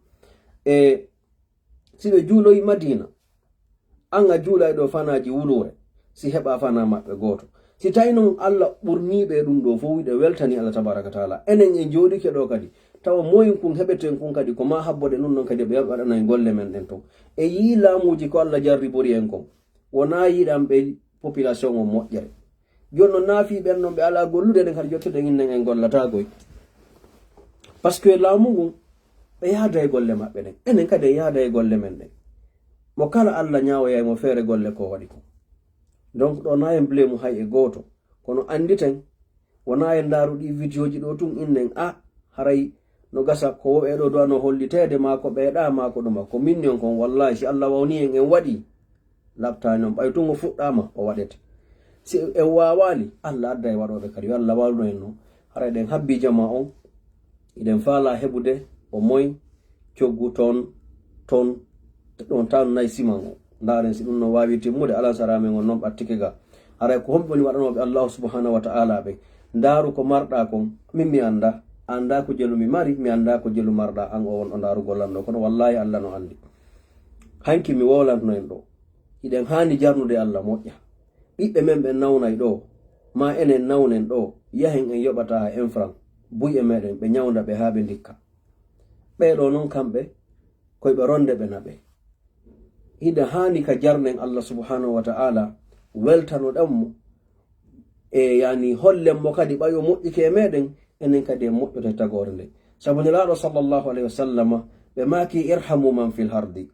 E si ɓe juuloyi Madina, an a juulay ɗo fanaaji wuluure, si heɓa fanaa maɓɓe gooto. Si tawi non Allah ɓurniiɓe e ɗum ɗo fof, wiɗe weltani Allah tabaraka taala. Enen en jooɗike ɗo kadi, tawa moyen kun heɓeten kun kadi, ko ma habbode ɗum ɗon kadi ɓe waɗanay golle men ɗen ton. E yii laamuuji ko Allah jarribori en kon, wona yiɗan ɓe population on moƴƴere. Jooni non naafi ɓen non ɓe alaa gollude ɗen, kadi jottuɗen innen en gollata goy. Parce que laamu ngun, ɓe yaada e golle maɓɓe ɗen. Enen kadi en yaada e golle men ɗen. Mo kala Allah ñaawoyay mo feere golle ko waɗi ko. Donc ɗo na en blemu hay e gooto. Kono annditen, wona en ndaaru ɗi vidéoji ɗo tun innen, a, haray no gasa ko wo ɓeeɗo duwano holliteede, maa ko ɓeeɗa, maa ko ɗuma. Ko min on kon, wallahi, si Allah wawni en, en waɗi, laɓtaani on. Ɓay tun o fuɗɗaama, o waɗete. Si en waawaali, Allah adda e waɗooɓe kadi. Yo Allah wallu en non. Haray ɗen habbii jamaa on, hiɗen faalaa heɓude o moy coggu ton, ton, ɗon tan nayi siman o. Ndaaren si ɗum no waawi timmude, alan sara men on non ɓattike ga. Haray ko homɓe woni waɗanooɓe Allahu subhanahu wa ta'ala ɓen? Ndaaru ko marɗa kon, min mi annda, annda ko jelu mi mari, mi annda ko jelu marɗa, an o wonɗo ndaarugol lan ɗo. Kono wallahi Allah no anndi. Hanki mi wowlantno en ɗo. Hiɗen haani jarnude Allah moƴƴa. Ɓiɓɓe men ɓen nawnay ɗo, ma enen nawnen ɗo, yahen en yoɓata ha en franc, buy e meɗen, ɓe ñawnda ɓe haa ɓe ndikka. Ɓee ɗo non kamɓe, koy ɓe ronde ɓe naɓe. Hiɗa haani ka jarnen Allah subhanahu wa ta'ala, weltanoɗen mo, e yani hollen mo kadi ɓay o moƴƴike e meɗen, enen kadi en moƴƴoto e tagoore nde. Sabu Nelaaɗo sallallahu alayhi wa sallama, ɓe maaki, "Irhamu man fil hardi."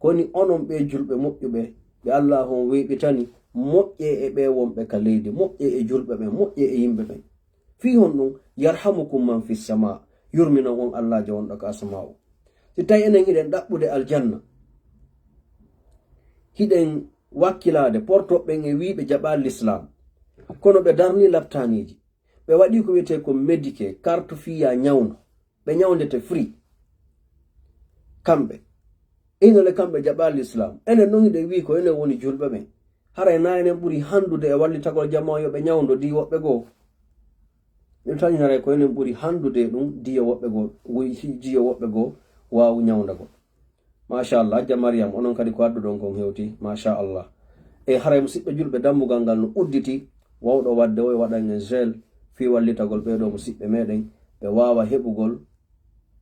Koni onon ɓe julɓe moƴƴuɓe, ɓe Allah on weeɓitani, moƴƴe e ɓe wonɓe ka leydi, moƴƴe e julɓe ɓen, moƴƴe e yimɓe ɓen. Fii honɗum? "Yarhamukum man fis sama." Yurminan on Allaajo wonɗo ka asama o. Si tawi enen hiɗen ɗaɓɓude aljanna, hiɗen wakkilaade portoɓe ɓen e wiiɓe jaɓa l'islam, kono ɓe darni laptaaniiji, ɓe waɗi ko wiyetee ko Medicare, carte fiya ñawndo, ɓe ñawndete free. Kamɓe, inole kamɓe jaɓa l'islam. Enen non hiɗen wii ko enen woni julɓe ɓen. Haray na enen ɓuri handude e wallitagol jamaa yo ɓe ñawndo di woɓɓe goo? Min tani haray ko enen ɓuri handude e ɗum di yo woɓɓe goo, wi-, di yo woɓɓe goo waawu ñawndagol. Machallah, Hajja Mariam, onon kadi ko adduɗon kon hewti. Machallah. E haray musidɓe julɓe, dambugal ngal no udditi, wawɗo wadde o e waɗan en gel fii wallitagol ɓee ɗoo musidɓe meɗen, ɓe waawa heɓugol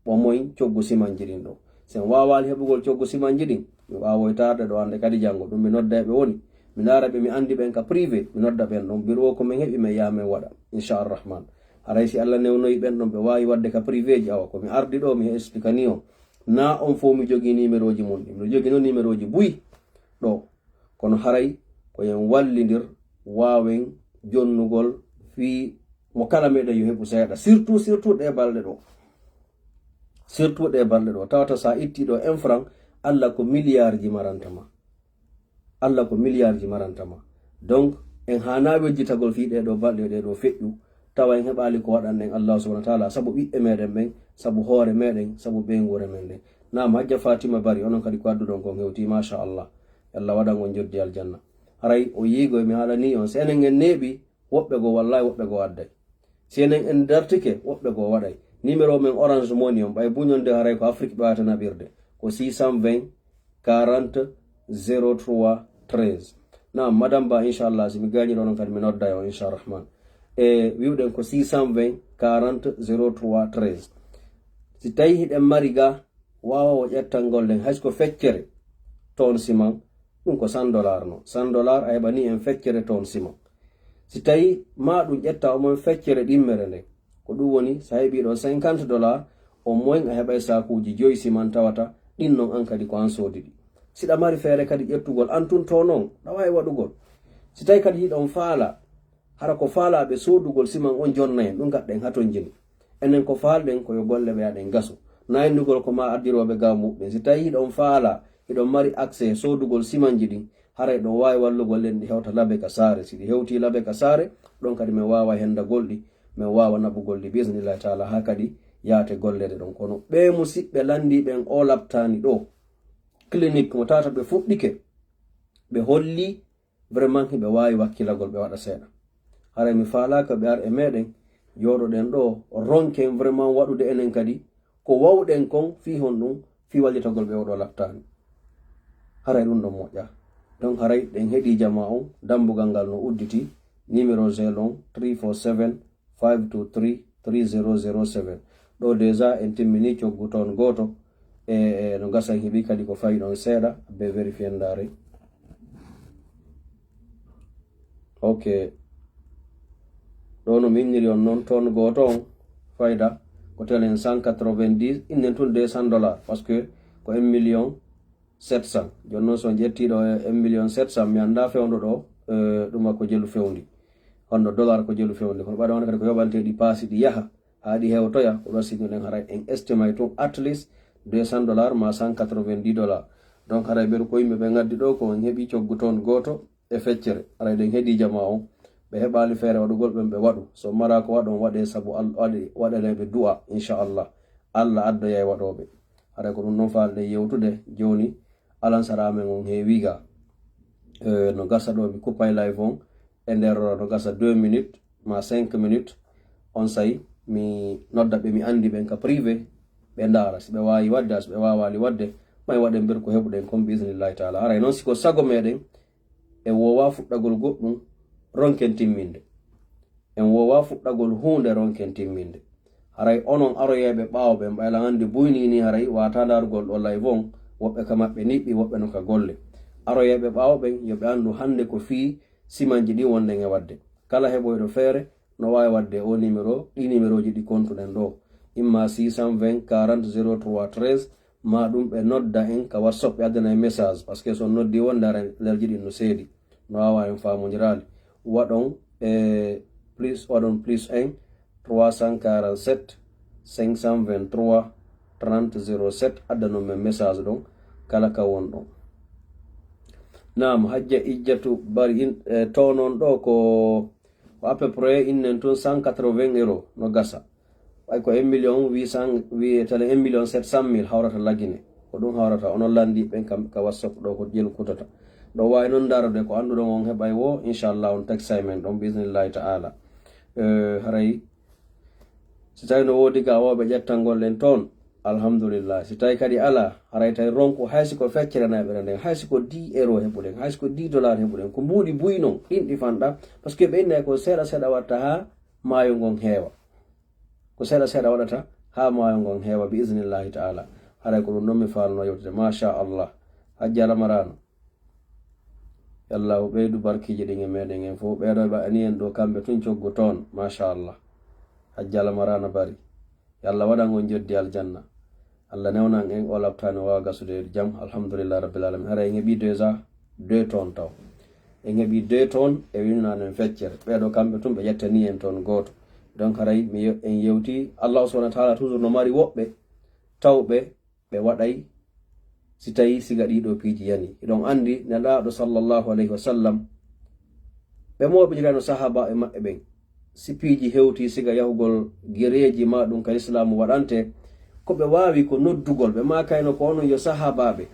ɓo moy coggu simanji ɗin ɗo. Si en waawaali heɓugol coggu simanji ɗin, mi waawoytaade ɗo hannde kadi janngo. Ɗum mi nodda e ɓe woni. Mi ndaara ɓe, mi anndi ɓen ka privé, mi nodda ɓen ɗon. Biro o ko min heɓi, min yaha min waɗa, inchallah rahman. Haray si Allah newnoyi ɓen ɗon, ɓe waawi waɗde ka privé ji, awa, ko mi ardi ɗo, mi explique ni o. Na on fof mi jogii numéro ji mun ɗin. Mi jogii noon numéro ji buy ɗo. Kono haray ko en wallindir, waawen jonnugol fii mo kala meɗen yo heɓu seeɗa. Surtout, surtout ɗe balɗe ɗo. Surtout ɗe balɗe ɗo. Tawata sa itti ɗo un franc, Allah ko milliard ji maranta ma. Allah ko milliard ji maranta ma. Donc, en haana wejjitagol fii ɗe ɗo balɗe ɗe ɗo feƴƴu, tawa en heɓaali ko waɗanɗen Allah subhanahu wa ta'ala, sabu ɓiɓɓe meɗen ɓen, sabu hoore meɗen, sabu ɓeynguure men ɗen. Naam, Hajja Fatima Bari, onon kadi ko adduɗon kon hewti, machallah. Allah waɗan on joddi aljanna. Haray o yiigo mi haalani on, si enen en neeɓi, woɓɓe goo, wallahi woɓɓe goo adday. Si enen en dartike, woɓɓe goo waɗay. Numéro men Orange Money on, ɓay buñonde haray ko Afrique ɓe wata naɓirde. Ko six cent vingt, quarante, zéro trois, treize. Naam, Madame Ba, inchallah, si mi gaañi ɗon on kadi mi nodday on, inchallah rahman. E wiwɗen ko six cent vingt, quarante, zéro trois, treize. Si tawi hiɗen mari ga, waawa o ƴettangol ɗen, hay so ko feccere ton siman, ɗum ko cent dollars no. Cent dollars a heɓani en feccere ton siman. Si tawi ma ɗum ƴetta omon feccere ɗimmere nden, ko ɗum woni, so a heɓi ɗon cinquante dollars, au moins a heɓay saakuuji joyi siman tawata, ɗin non an kadi ko an soodi ɗi. Siɗa mari feere kadi ƴettugol an tun to non, ɗa waawi waɗugol. Si tawi kadi hiɗon faala, hara ko faalaaɓe soodugol siman on jonna en, ɗum gaɗɗen hatonjini. Enen ko faalɗen ko yo golle ɓe aɗen gaso. Nayndugol ko ma addirooɓe ga muɓɓen. Si tawi hiɗon faala, hiɗon mari accès soodugol simanji ɗin, haray ɗon waawi wallugol en ɗi hewta labe ka saare. Si ɗi hewti labe ka saare, ɗon kadi min waawa hendagol ɗi, min waawa naɓugol ɗi, bi isnillahi taala, haa kadi yaate gollede ɗon. Kono ɓee musiɓɓe lanndii ɓen o laɓtaani ɗo, clinique mo tawata ɓe fuɗɗike, ɓe holli vraiment hiɓe waawi wakkilagol ɓe waɗa seeɗa. Haray mi faalaaka ɓe ar e meɗen, jooɗoɗen ɗo, ronken vraiment waɗude enen kadi ko wawɗen kon fii honɗum, fii wallitagol ɓe oɗo laptaani. Haray ɗum ɗon moƴƴa. Donc haray ɗen heɗii jamaa on, dambugal ngal no udditi, numéro gel on three four seven, five two three, three zero zero seven. Ɗo déjà en timmini coggu ton gooto, e, e no gasa en heɓi kadi ko fawi ɗon seeɗa, be vérifier ndaare. Ok. Ɗo no min niri on noon ton gooto on, fayda ko telen cent quatre-vingt-dix, innen tun deux cents dollars, parce que ko un million sept cents. Jooni noon so on ƴettii ɗo un million sept cents, mi anndaa fewndo ɗo, eh, ɗuma ko jelu fewndi. Honno dollar ko jelu fewndi. Kono ɓaɗa wona kadi ko yoɓantee ɗi paasi ɗi yaha, haa ɗi hewtoya, ko ɗo sinno ɗen haray en estimay tun at least deux cents dollars ma cent quatre-vingt-dix dollars. Donc haray ɓeɗo ko yimɓe ɓe ngaddi ɗo ko on heɓi coggu ton gooto e feccere. Haray ɗen heɗi jamaa on. Ɓe heɓaali feere waɗugol ɓen ɓe waɗu. So mara ko waɗon waɗe sabu Al-, waɗe, waɗaneɓe du'a, inchallah. Allah addoyay waɗooɓe. Haray ko ɗum ɗon faalɗen yewtude jooni. Alansara amen on heewi ga. Eh, no gasa ɗo mi kuppay live on. E nder no gasa deux minutes ma cinq minutes. On say mi nodda ɓe, mi anndi ɓen ka privé. Ɓe ndaara si ɓe waawi waɗde, si ɓe waawaali waɗde. May waɗen mbir ko heɓuɗen kon bi isnillahi taala. Haray noon si ko sago meɗen, en woowa fuɗɗagol goɗɗum, ronken timminde. En woowa fuɗɗagol huunde, ronken timminde. Haray onon aroyeeɓe ɓaawo ɓen, ɓayla hannde buyni ni, haray wata ndarugol ɗo live on, woɓɓe ka maɓɓe niɓɓi, woɓɓe no ka golle. Aroyeeɓe ɓaawo ɓen, yo ɓe anndu hannde ko fii simanji ɗin wonɗen e waɗde. Kala heɓoyɗo feere, no waawi waɗde o numéro, ɗi numéroji ɗi kontuɗen ɗo. Imma six cent vingt quarante zéro trois treize, ma ɗum ɓe nodda en ka WhatsApp, ɓe addana en message, parce que so noddi wonde ara lerji ɗin no seedi, no waawa en faamodiraali. Waɗon e plus, waɗon plus un trois cent quarante-sept cinq cent vingt-trois trente zéro sept, addanon men message ɗon kala ka wonɗon. Naam, Hajja Ijjatu Bari in, e, to non ɗo ko, ko à peu près innen tun cent quatre-vingts euros no gasa. Ɓay ko un million huit cents, wiyetele un million sept cent mille hawrata lagine. Ko ɗum hawrata, onon lanndi ɓen kam ka WhatsApp ɗo ko jelu kutata. Ɗo waawi noon ndarude ko annduɗon on heɓay wo, inchallah on teksay men ɗon, bi isnillahi ta'ala. Eh, haray, si tawi no woodi ga wooɓe ƴettangol en toon, alhamdulillah. Si tawi kadi alaa, haray tawi ronku, hay si ko feccere naɓere nden, hay si ko dix euro heɓuɗen, hay si ko dix dollar heɓuɗen, ko mbuuɗi buy non, ɗin ɗi fanɗa, parce que ɓe innay ko seeɗa seeɗa watta haa maayo ngon heewa. Ko seeɗa seeɗa waɗata haa maayo ngon heewa, bi isnillahi ta'ala. Haray ko ɗum ɗon mi faalno yewtude. Machallah. Hajji Alamaraano. Yo Allahu ɓeydu barkiiji ɗin e meɗen en fof. Ɓeeɗo ɓe ani en ɗo, kamɓe tun coggu toon. Machallah. Hajji Alamaraano Bari. Yo Allah waɗan on joddi aljanna. Allah newnan en, o labtaani, o waawa gasude jam. Alhamdulillah rabbil alamin. Haray en heɓi déjà deux tonnes taw. En heɓi deux tonnes, e winnaano en feccere. Ɓeeɗo kamɓe tun ɓe ƴettani en tonne gooto. Donc haray mi ye-, en yewti, Allah subhanahu wa ta'ala toujours no mari woɓɓe tawɓe ɓe waɗay si tawi siga ɗiɗo piiji yani. Hiɗon anndi Nelaaɗo sallallahu alayhi wa sallam, ɓe mooɓinirano sahaabaaɓe maɓɓe ɓen. Si piiji hewti siga yahugol gereeji ma ɗum ka Lislaamu waɗante, ko ɓe waawi ko noddugol, ɓe maakayno ko onon yo sahaabaaɓe,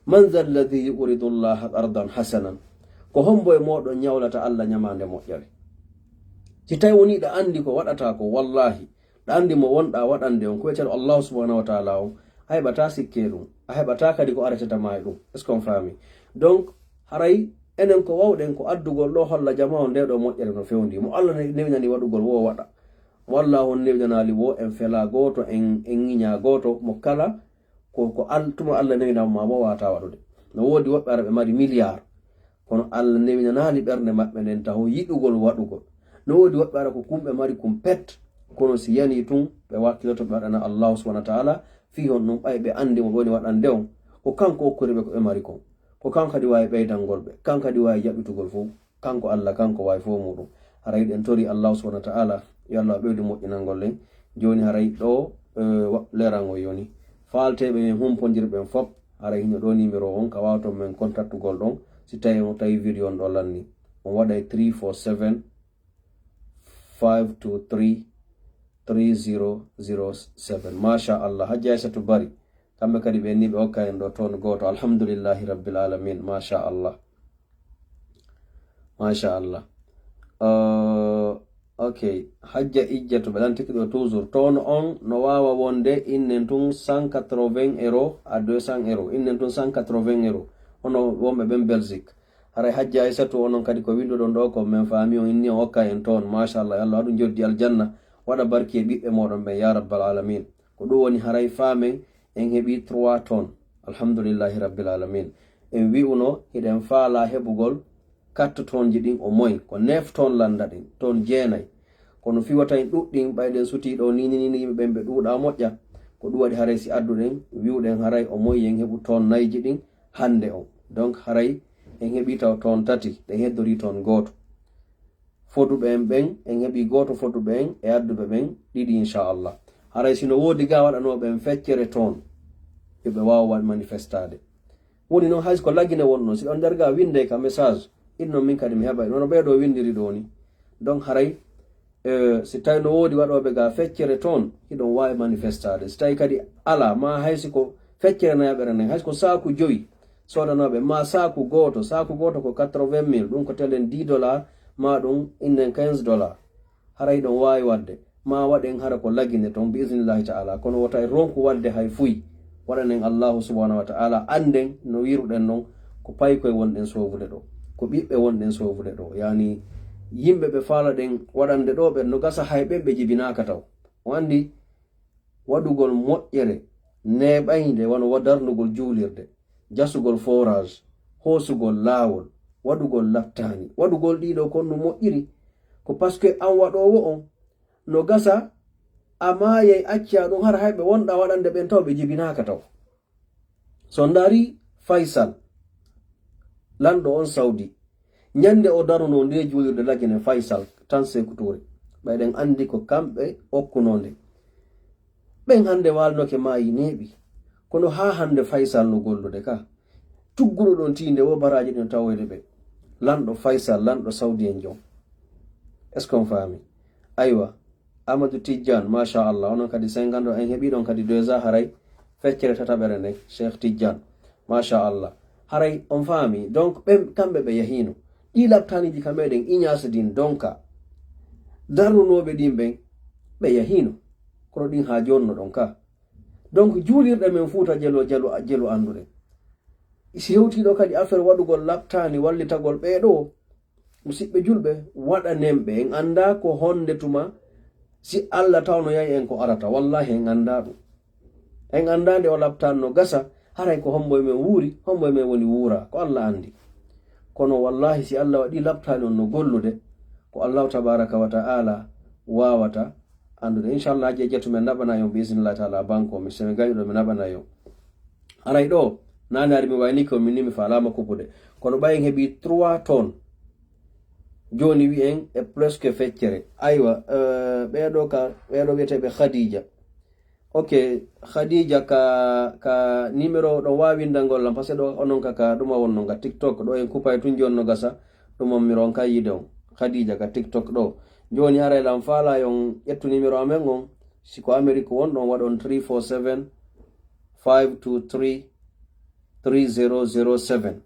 "Man dha alladhi yuqridu Allaha qardan hasanan?" Ko hombo e mooɗon ñawlata Allah ñamaande moƴƴere? Si tawi woni ɗa anndi ko waɗata ko, wallahi, ɗa anndi mo wonɗa waɗande on, ko wiyetee Allahu subhanahu wa ta'ala on, a heɓataa sikke ɗum, a heɓataa kadi ko aretata ma e ɗum. Est-ce qu'on faami? Donc, haray enen ko wawɗen ko addugol ɗo holla jamaa on nde ɗo moƴƴere no fewndi. Mo Allah ne-, newinani waɗugol wo waɗa. Mo Allah on newinanaali wo en fela gooto, en, en ŋiña gooto, mo kala ko, ko Al-, tuma Allah newinama ma mo wata waɗude. No woodi woɓɓe ara ɓe mari milliard. Kono Allah newinanaali ɓernde maɓɓe nden taho yiɗugol waɗugol. No woodi woɓɓe ara ko kumɓe mari kum pet, kono si yani tun ɓe wakkiloto ɓe waɗana Allahu subhanahu wa ta'ala, fii honɗum? Ɓay ɓe anndi mo ɓe woni waɗande on, ko kanko okkori ɓe ko ɓe mari kon. Ko kanko kadi waawi ɓeydangol ɓe, kanko kadi waawi jaɓitugol fof. Kanko Allah, kanko waawi fof muɗum. Haray ɗen tori Allahu subhanahu wa ta'ala, yo Allah ɓeydu moƴƴinangol en. Jooni haray ɗo, eh, wa-, leerango yoni. Faalteeɓe men humpondirɓe en fop, haray hino ɗo numéro on ka waawton men kontaktugol ɗon. Si tawi on tawi vidéo on ɗo lanni, on waɗay three four seven, five two three, three zero zero seven. Masha Allah. Hajji Aysatu Bari. Kamɓe kadi ɓe ni ɓe okka en ɗo toon gooto. Alhamdulillahi Rabbil Alamin. Masha Allah. Machallah. Uh, ok. Hajja Ijjatu ɓe lantiki ɗo toujours. Toon on no waawa wonde innen tun cent quatre-vingts euros à deux cents euros. Innen tun cent quatre-vingts euros. Hono wonɓe ɓen Belgique. Haray Hajja Aysatu onon kadi ko winduɗon ɗo ko men faami on inni on okka en toon. Machallah. Yo Allah waɗu joddi aljanna. Waɗa barki e ɓiɓɓe moɗon ɓen ya rabbal alamin. Ko ɗum woni haray faamen en heɓi trois tonnes. Alhamdulillahi rabbil alamin. En wi'uno hiɗen faala heɓugol quatre tonnes ji ɗin au moins. Ko neuf tonnes lannda ɗin, tonnes jeenay. Kono fii wata en ɗuɗɗin, ɓay ɗen sutii ɗo ni, ni, ni, ni, yimɓe ɓen ɓe ɗuuɗaa moƴƴa. Ko ɗum waɗi haray si adduɗen, wi'uɗen haray au moins en heɓu tonnes nayi ji ɗin hannde on. Donc haray en heɓi taw tonnes tati, ɗen heddorii tonnes gooto. Foduɓe en ɓen, en heɓi gooto foduɓe en e adduɓe ɓen ɗiɗi, inchallah. Haray si no woodi ga waɗanooɓe en feccere toon, yo ɓe waaw waɗ manifestaade. Woni noon, hay so ko Lagine wonno, si ɗon nder ga winndee ka message, innon min kadi mi heɓay, nono ɓee ɗo winndiri ɗo ni. Donc haray, eh, si tawi no woodi waɗooɓe ga feccere toon, hiɗon waawi manifestaade. Si tawi kadi alaa, ma hay si ko feccere nayaɓere nden, hay si ko saaku joyi soodanooɓe, ma saaku gooto, saaku gooto ko quatre-vingt mille, ɗum ko telen dix dollars, ma ɗum innen quinze dollars. Haray ɗon waawi waɗde, ma waɗen hara ko Lagine toon, bi isnillahi ta'ala. Kono wota en ronku waɗde hay fuy. Waɗanen Allahu subhanahu wa ta'ala, annden no wiruɗen non, ko paykoy wonɗen soovude ɗo, ko ɓiɓɓe wonɗen soovude ɗo. Yani, yimɓe ɓe faalaɗen waɗande ɗo ɓen, no gasa hay ɓen ɓe jibinaaka taw. O anndi waɗugol moƴƴere neeɓaynde wano wa darnugol juulirde, jasugol forage, hoosugol laawol, waɗugol laptaani, waɗugol ɗiɗo kon no moƴƴiri. Ko parce que an waɗoowo on, no gasa a maayay, acca ɗum hara hay ɓe wonɗa waɗande ɓen taw ɓe jibinaaka taw. So ndaari Faysal, lanɗo on Saudi, ñande o daruno nde juulirde Lagine Faysal tan Seeku Tuure. Ɓay ɗen anndi ko kamɓe okkuno nde. Ɓen hannde waalnoke maayi neeɓi. Kono haa hannde Faysal no gollude ka. Tugguɗo ɗon tiinde wo baraaji ɗin tawoyde ɓe. Lanɗo Faysal, lanɗo Saudi en jon. Est-ce qu'on faami? Aywa, Amadou Tidiane, machallah. Onon kadi cinquante en heɓi ɗon kadi déjà haray feccere tataɓere nden, Cheikh Tidiane. Machallah. Haray on faami. Donc, ɓen, kamɓe ɓe yahino. Ɗi laptaniji ka meɗen Ignace din donka. Darnunooɓe ɗin ɓen, ɓe yahino. Kono ɗin haa jooni no ɗon ka. Donc, juulirɗe men Fuuta Jelo, Jelo, Jelo annduɗen. Si hewtii ɗo kadi affaire waɗugol laptaani, wallitagol ɓee ɗo, musiɓɓe julɓe, waɗanen ɓe. En anndaa ko honde tuma si Allah tawno yahi en ko arata. Wallahi, en anndaa ɗum. En anndaa nde o laptaani no gasa, haray ko hombo e men wuuri, hombo e men woni wuura. Ko Allah anndi. Kono wallahi, si Allah waɗi laptaani on no gollude, ko Allahu tabaraka wa ta'ala waawata anndude. Inchallah, Hajja Ijjatu men naɓana yon, bi isnillahi ta'ala, banko mi, so mi gañi ɗo, mi naɓana yon. Haray ɗo, naane ari mi waynike on, min ni mi faalaama kupude. Kono ɓay en heɓi trois tonnes. Jooni wi'en e plus que feccere. Aywa, eh, ɓee ɗo ka, ɓee ɗo wi'eteeɓe Khadija. Ok, Khadija ka, ka numéro ɗon waawi winndangol lam, parce que ɗo onon ka, ka ɗuma wonno nga TikTok, ɗo en kupay tun jooni no gasa, ɗum on mi ronka yiide on. Khadija ka TikTok ɗo. Jooni haray lam faala yon ƴettu numéro amen on, si ko Amérique wonɗon waɗon three four seven, five two three, three zero zero seven.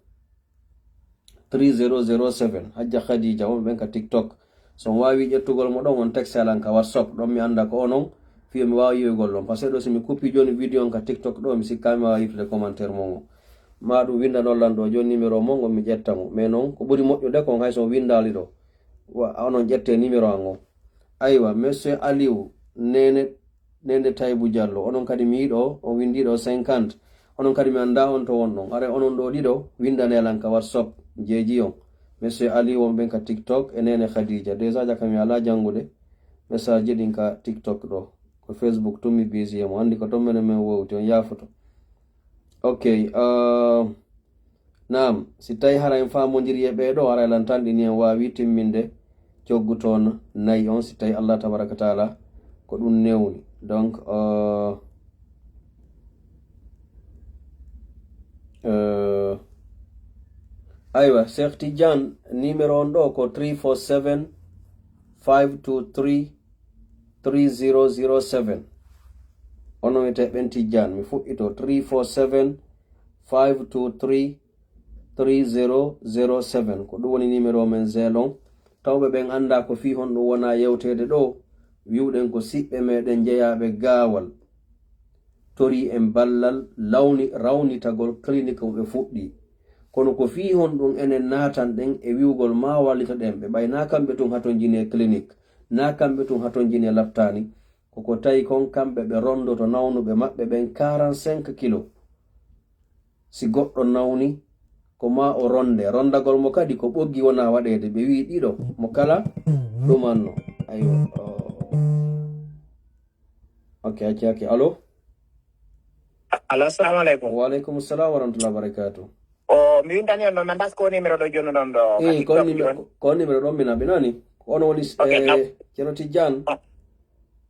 Three zero zero seven, Hajja Khadija, wonɓe ɓen ka TikTok. So on waawi ƴettugol mo ɗon, on texte alan ka WhatsApp, ɗon mi annda ko onon, fiyo mi waawa yi'ugol ɗon. Parce que ɗo si mi kuppi jooni vidéo on ka TikTok ɗo, mi sikkaa mi waawa yiltude commentaire mon on. Ma ɗum winndanon lan ɗo jooni numéro mon on, mi ƴetta mo. Mais non, ko ɓuri moƴƴude kon hay so on winndaali ɗo, wa, onon ƴette numéro an on. Aywa, Monsieur Aliou, Nene, Nene Taybou Diallo, onon kadi mi yiɗo, on winndi ɗo cinquante. Onon kadi mi anndaa on to wonɗon. Haray onon ɗo ɗiɗo, winndane lan ka WhatsApp, jeeji on. Monsieur Ali, wonɓe ka TikTok, e Nene Khadija. Déjà jaka mi alaa janngude message ji ɗin ka TikTok ɗo. Ko Facebook tun mi busy e mo. Anndi ko ton menen men wowti, on yaafoto. Ok, uh, naam, si tawi hara en faamondiri e ɓee ɗo, hara lan tan ɗini en waawi timminde coggu toon nayi on, si tawi Allah tabaraka taala ko ɗum newni. Donc, uh, uh, aywa, Cheikh Tidiane, numéro on ɗo ko three four seven, five two three, three zero zero seven. Ono wiyetee ɓen Tijjaan. Mi fuɗɗito, three four seven, five two three, three zero zero seven, ko ɗum woni numéro men Zelle on. Tawɓe ɓen anndaa ko fii honɗum wonaa yewteede ɗoo, wi'uɗen ko siɓɓe meɗen jeyaaɓe gaawal torii en ballal lawni-, rawnitagol clinique mo ɓe fuɗɗii. Kono ko fii honɗum enen naatanɗen e wi'ugol maa wallitoɗen ɓe, ɓay naa kamɓe tun hatonjini e clinique, naa kamɓe tun hatonjini e laptaani, ko ko tawi kon kamɓe ɓe ronndoto nawnuɓe maɓɓe ɓen quarante-cinq kilo. Si goɗɗo nawni, ko maa o ronnde. Ronndagol mo kadi ko ɓoggi wonaa waɗeede. Ɓe wi'i ɗiɗo, mo kala ɗumanno. Aywa. O. Ok, acci hakke. Allo? Allo, assalamu aleykum. Wa aleykum salam wa rahmatullahi wa barakatuh. O, mi windani on noon, mi anndaa ko numéro ɗo jooni ɗon ɗo, ka Eh, TikTok ko numéro, jooni. Ko numéro ɗon mi naɓinani. Ko on woni, Ok, eh, nab- Ceerno Tijjaan? Oh.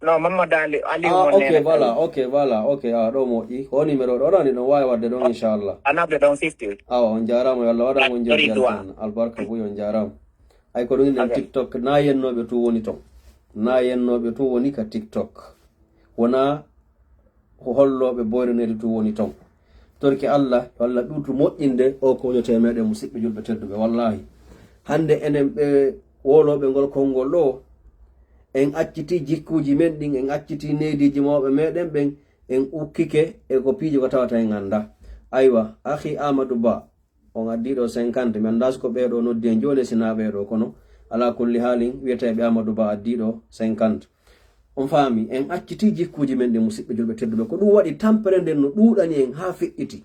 Non, Mamadou Ali, Aliou Ah, mo ok, neene voilà, Aliou. Ok, voilà, ok. Ah, ɗo moƴƴi. Ko numéro ɗo ɗon, ɗon waawi waɗde ɗon, Oh. Inchallah. A naɓde ɗon fifty. Awa, on jaaraama, yo Allah waɗan on Sorry, jewti toi. Aljanna. Albarka buy, on jaaraama. Ay, ko ɗum enen Ok. TikTok, na yennooɓe tun woni ton. Na yennooɓe tun woni ka TikTok. Wonaa ko hollooɓe boyre needi tun woni ton. Torki Allah, yo Allah ɓurtu moƴƴinde o ko woni teemeɗe musidɓe julɓe tedduɓe. Wallahi, hannde enen ɓe wowlooɓe ngol konngol ɗo, en accitii jikkuuji men ɗin, en accitii neediiji mawɓe meɗen ɓen, en ukkike e ko piiji ko tawata en anndaa. Aywa, akhi Amadou Ba, on addiiɗo cinquante, mi anndaa si ko ɓee ɗo noddi en jooni, si naa ɓee ɗo, kono alaa kulli haalin, wiyeteeɓe Amadou Ba addiiɗo cinquante. On faami, en accitii jikkuuji men ɗin, musidɓe julɓe tedduɓe, ko ɗum waɗi tampere nden no ɗuuɗani en haa feƴƴiti.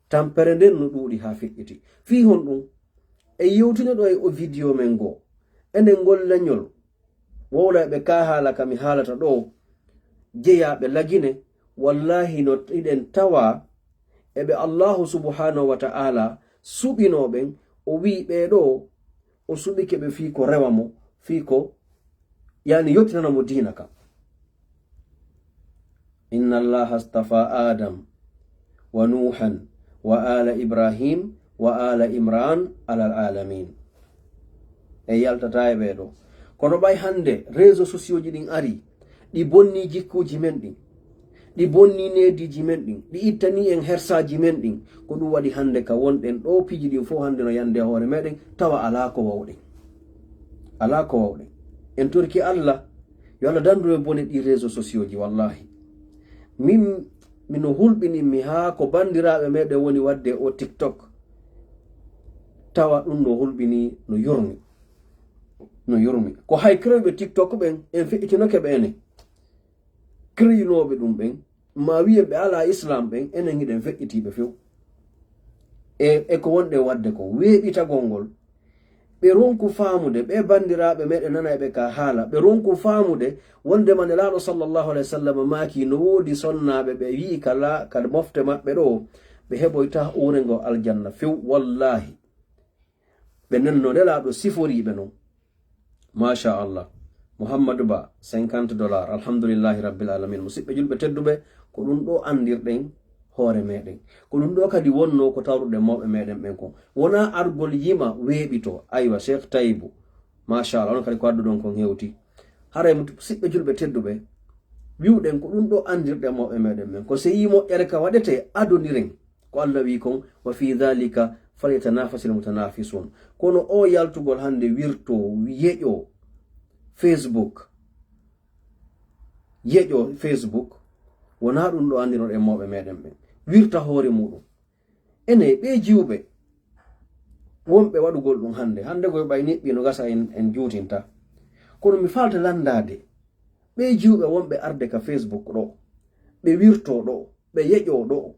Tampere nden no ɗuuɗi haa feƴƴiti. Fii honɗum? E yewtino ɗo e o video men goo. Enen ngol leñol, wowlayɓe ka haala ka mi haalata ɗo, jeyaaɓe Lagine, wallahi no hiɗen tawa eɓe Allahu subhanahu wa ta'ala suɓinoo ɓen, o wi'i ɓee ɗo, o suɓike ɓe fii ko rewa mo, fii ko, yani, yottinana mo diina ka. Inna Allaha astafa Adam wa Nuhan wa ala Ibrahim wa ala Imran alal alamin. E yaltata e ɓee ɗo. Kono ɓay hannde réseaux sociaux ji ɗin ari, ɗi bonni jikkuuji men ɗin, ɗi bonni neediiji men ɗin, ɗi ittani en hersaaji men ɗin. Ko ɗum waɗi hannde ka wonɗen ɗo, piiji ɗin fof hannde no yande e hoore meɗen, tawa alaa ko wawɗen. Alaa ko wawɗen. En torki Allah, yo Allah dandu e bone ɗi réseaux sociaux ji, wallahi. Min, mino hulɓini mi haa ko banndiraaɓe meɗen woni waɗde o TikTok. Tawa ɗum no hulɓini, no yurmi. No yurmi. Ko hay créewɓe TikTok ɓen, en feƴƴitinoke ɓe enen. Créewinooɓe ɗum ɓen, ma wiyen ɓe alaa Islam ɓen, enen hiɗen feƴƴitiiɓe few. E, e ko wonɗen waɗde ko, weeɓitagol ngol. Ɓe ronku faamude, ɓe banndiraaɓe meɗen nanayɓe ka haala, ɓe ronku faamude wondema Nelaaɗo sallallahu alayhi wa sallam maaki no woodi sonnaaɓe ɓe wi'i ka la-, ka mofte maɓɓe ɗo, ɓe heɓoyta uurego aljanna few, wallahi. Ɓe nenno Nelaaɗo siforiiɓe non. Machallah. Mouhamadou Ba, cinquante dollars. Alhamdulillahi Rabbil Alamin. Musidɓe julɓe tedduɓe, ko ɗum ɗo anndirɗen hoore meɗen. Ko ɗum ɗo kadi wonno ko tawruɗen mawɓe meɗen ɓen kon. Wona argol yima weeɓito. Aywa, Cheikh Taibou. Machallah, on kadi ko adduɗon kon hewti. Haray musidɓe julɓe tedduɓe, wi'uɗen ko ɗum ɗo anndirɗen mawɓe meɗen ɓen. Ko sey moƴƴere ka waɗete, adondiren. Ko Allah wi'i kon, "Wa fi dhalika falyatanafasil mutanafisun." Kono o yaltugol hannde wirto, yeƴo, Facebook, yeƴo Facebook, wonaa ɗum ɗo anndinoɗen mawɓe meɗen ɓen. Wirta hoore muɗum. Ene, ɓe jiwɓe, wonɓe waɗugol ɗum hannde, hannde koye ɓay neɗɗi no gasa en, en juutinta. Kono mi faalta lanndaade, ɓe jiwɓe wonɓe arde ka Facebook ɗo, ɓe wirto ɗo, ɓe yeƴo ɗo,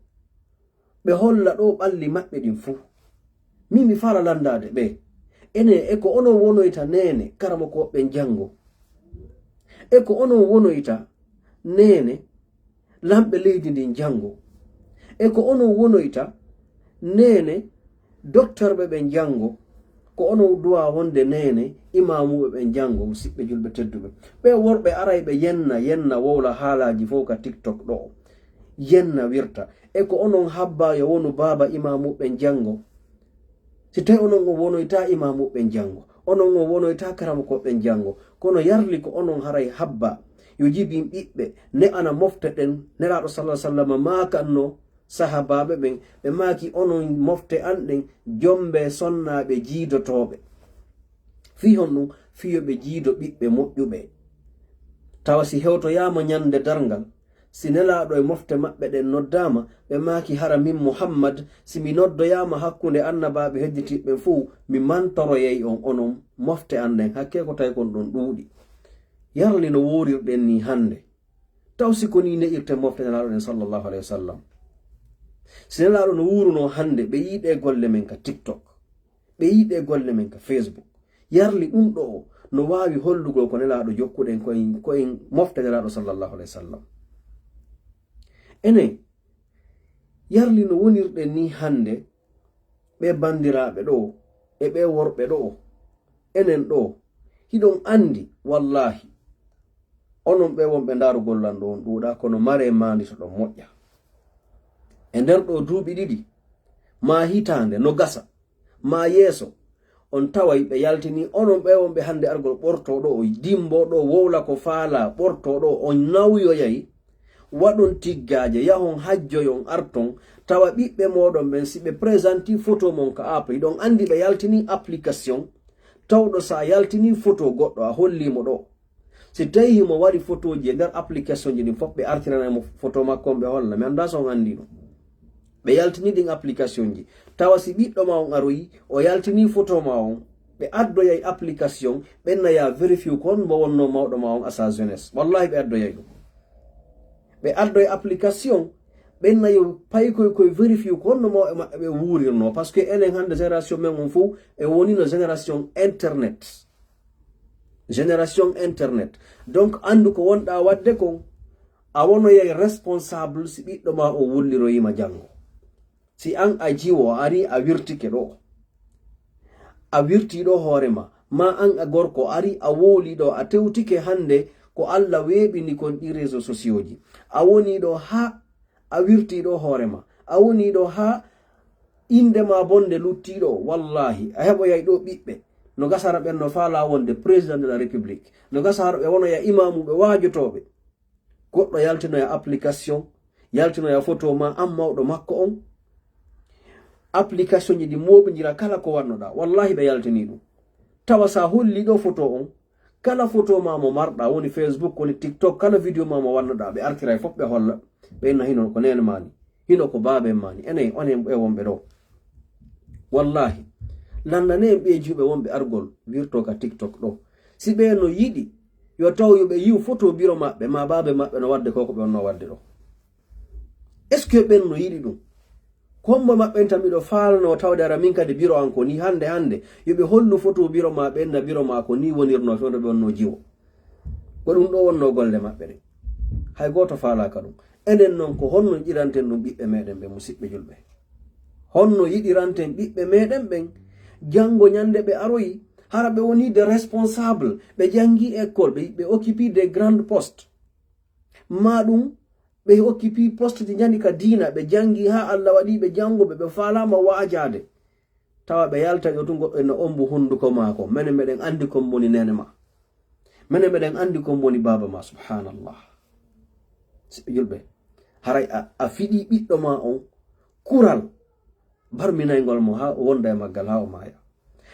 ɓe holla ɗo ɓalli maɓɓe ɗin fuu. Min mi faala lanndaade ɓe. Ene, e ko onon wonoyta neene karamokooɓe ɓen janngo? E ko onon wonoyta neene lamɓe leydi ndin janngo? E ko onon wonoyta neene doktorɓe ɓen janngo? Ko onon duwa wonde neene imaamuɓe ɓen janngo, musidɓe julɓe tedduɓe? Ɓe worɓe aray ɓe yenna, yenna, wowla haalaaji fof ka TikTok ɗo. Yenna wirta. E ko onon habba yo wonu baaba imaamuɓe ɓen janngo? Si tawi onon on wonoyta imaamuɓe ɓen janngo, onon on wonoyta karamokooɓe ɓen janngo, kono yarli ko onon haray habba yo jibin ɓiɓɓe, ne ana mofte ɗen, Nelaaɗo sallallahu alaihi wasallam maakanno, sahabaaɓe ɓen, ɓe maaki, "Onon mofte an ɗen, jombe sonnaaɓe jiidotooɓe." Fii honɗum? Fii yo ɓe jiido ɓiɓɓe moƴƴuɓe. Tawa si hewtoyaama ñande darngal, si Nelaaɗo e mofte maɓɓe ɗen noddaama, ɓe maaki, "Hara min Muhammad, si mi noddoyaama hakkunde annabaaɓe hedditiiɓe ɓen fow, mi mantoroyay on, onon mofte an ɗen, hakkee ko tawi kon ɗon ɗuuɗi." Yarli no woorirɗen nii hannde. Taw si ko nii ne'irten mofte Nelaaɗo ɗen, sallallahu alayhi wa sallam. Si Nelaaɗo no wuurunoo hannde, ɓe yi'i ɗee golle men ka TikTok, ɓe yi'i ɗee golle men ka Facebook. Yarli ɗum ɗoo no waawi hollugol ko Nelaaɗo jokkuɗen ko en, ko en mofte Nelaaɗo, sallallahu alayhi wa sallam. Enen, yarli no wonirɗen nii hannde, ɓee banndiraaɓe ɗoo, e ɓee worɓe ɗoo, enen ɗoo, hiɗon anndi, wallaahi, onon ɓee wonɓe ndaarugol lan ɗoo on ɗuuɗaa, kono maree maandi so ɗon moƴƴa. E nder ɗoo duuɓi ɗiɗi, maa hitaande no gasa, maa yeeso, on taway ɓe yaltinii onon ɓee wonɓe hannde argol ɓortoo ɗoo, dimboo ɗoo, wowla ko faalaa, ɓortoo ɗoo, on nawyoyay, waɗon tiggaaje, yahon hajjoyon, arton, tawa ɓiɓɓe mooɗon ɓen, si ɓe présentii photo mon ka app, hiɗon anndi ɓe yaltinii application, tawɗo sa yaltinii photo goɗɗo, a hollii mo ɗoo. Si tawii himo waɗi photoji e nder application ji ɗin fof, ɓe artiranay mo photo makko on, ɓe holla. Mi anndaa so on anndi ɗum. Ɓe yaltini ɗin application ji. Tawa si ɓiɗɗo ma on aroyi, o yaltini photo ma on, ɓe addoyay application, ɓen na ya vérifier ko honmo wonno mawɗo ma on à sa jeunesse. Wallahi ɓe addoyay ɗum. Ɓe addoy application, ɓen na yo paykoy koy vérifier ko honno mawɓe maɓɓe ɓe wuurirno. Parce que enen hannde génération men on fof, e wonino génération internet. Génération internet. Donc, anndu ko wonɗaa waɗde kon, a wonoyay responsable si ɓiɗɗo ma on wulliroyima janngo. Si an a jiwo, a ari a wirtike ɗoo. A wirti ɗoo hoore ma. Ma an a gorko, a ari a wowli ɗoo, a tewtike hannde ko Alla weeɓini kon ɗi réseaux sociaux ji. A woni ɗoo haa a wirti ɗoo hoore ma. A woni ɗoo haa innde ma bonde lutti ɗoo. Wallahi, a heɓoyay ɗoo ɓiɓɓe. No gasara ɓen no faalaa wonde président de la République. No gasara ɓe wonoya imaamuɓe waajotooɓe. Goɗɗo yaltinoya application, yaltinoya photo ma, an mawɗo makko on. Application ji ɗi mooɓindira kala ko wannoɗaa. Wallahi ɓe yaltini ɗum. Tawa sa holli ɗoo photo on, kala photo ma mo marɗaa, woni Facebook, woni TikTok, kala video ma mo wannoɗaa, ɓe artiray fof ɓe holla. Ɓe inna hino ko neene ma ni, hino ko baaben ma ni, enen, onen e wonɓe ɗoo. Wallahi, lanndanee en ɓee jiwɓe wonɓe argol wirtoo ka TikTok ɗoo. Si ɓe no yiɗi, yo taw yo ɓe yiw photo biro maɓɓe, ma baabe maɓɓe no waɗde ko ko ɓe wonno waɗde ɗoo. Est-ce que ɓen no yiɗi ɗum? Ko hombo maɓɓe en tan miɗo faalnoo tawde ara min kadi biro an ko ni hannde hannde, yo ɓe hollu photo biro ma ɓen na biro ma ko ni wonirnoo fewndo ɓe wonno jiwo. Ko ɗum ɗoo wonno golle maɓɓe ɗen. Hay gooto faalaaka ɗum. Enen non ko honno yiɗiranten ɗum ɓiɓɓe meɗen ɓen, musiɓɓe julɓe? Honno yiɗiranten ɓiɓɓe meɗen ɓen? Janngo ñande ɓe aroyi, hara ɓe woni des responsables, ɓe janngi école, ɓe, ɓe occupi des grandes postes. Ma ɗum, ɓe occupi poste ji ñani ka diina, ɓe janngi haa Allah waɗi ɓe jannguɓe, ɓe faalaama waajaade. Tawa ɓe yalta yo tun goɗɗo ena ombu hunnduko maako. Menen meɗen anndi kon woni neene ma. Menen meɗen anndi kon woni baaba ma, subhanallah. Siɓɓe julɓe, haray a, a fiɗi ɓiɗɗo ma on kural barminayngol mo haa o wonda e maggal haa o maaya.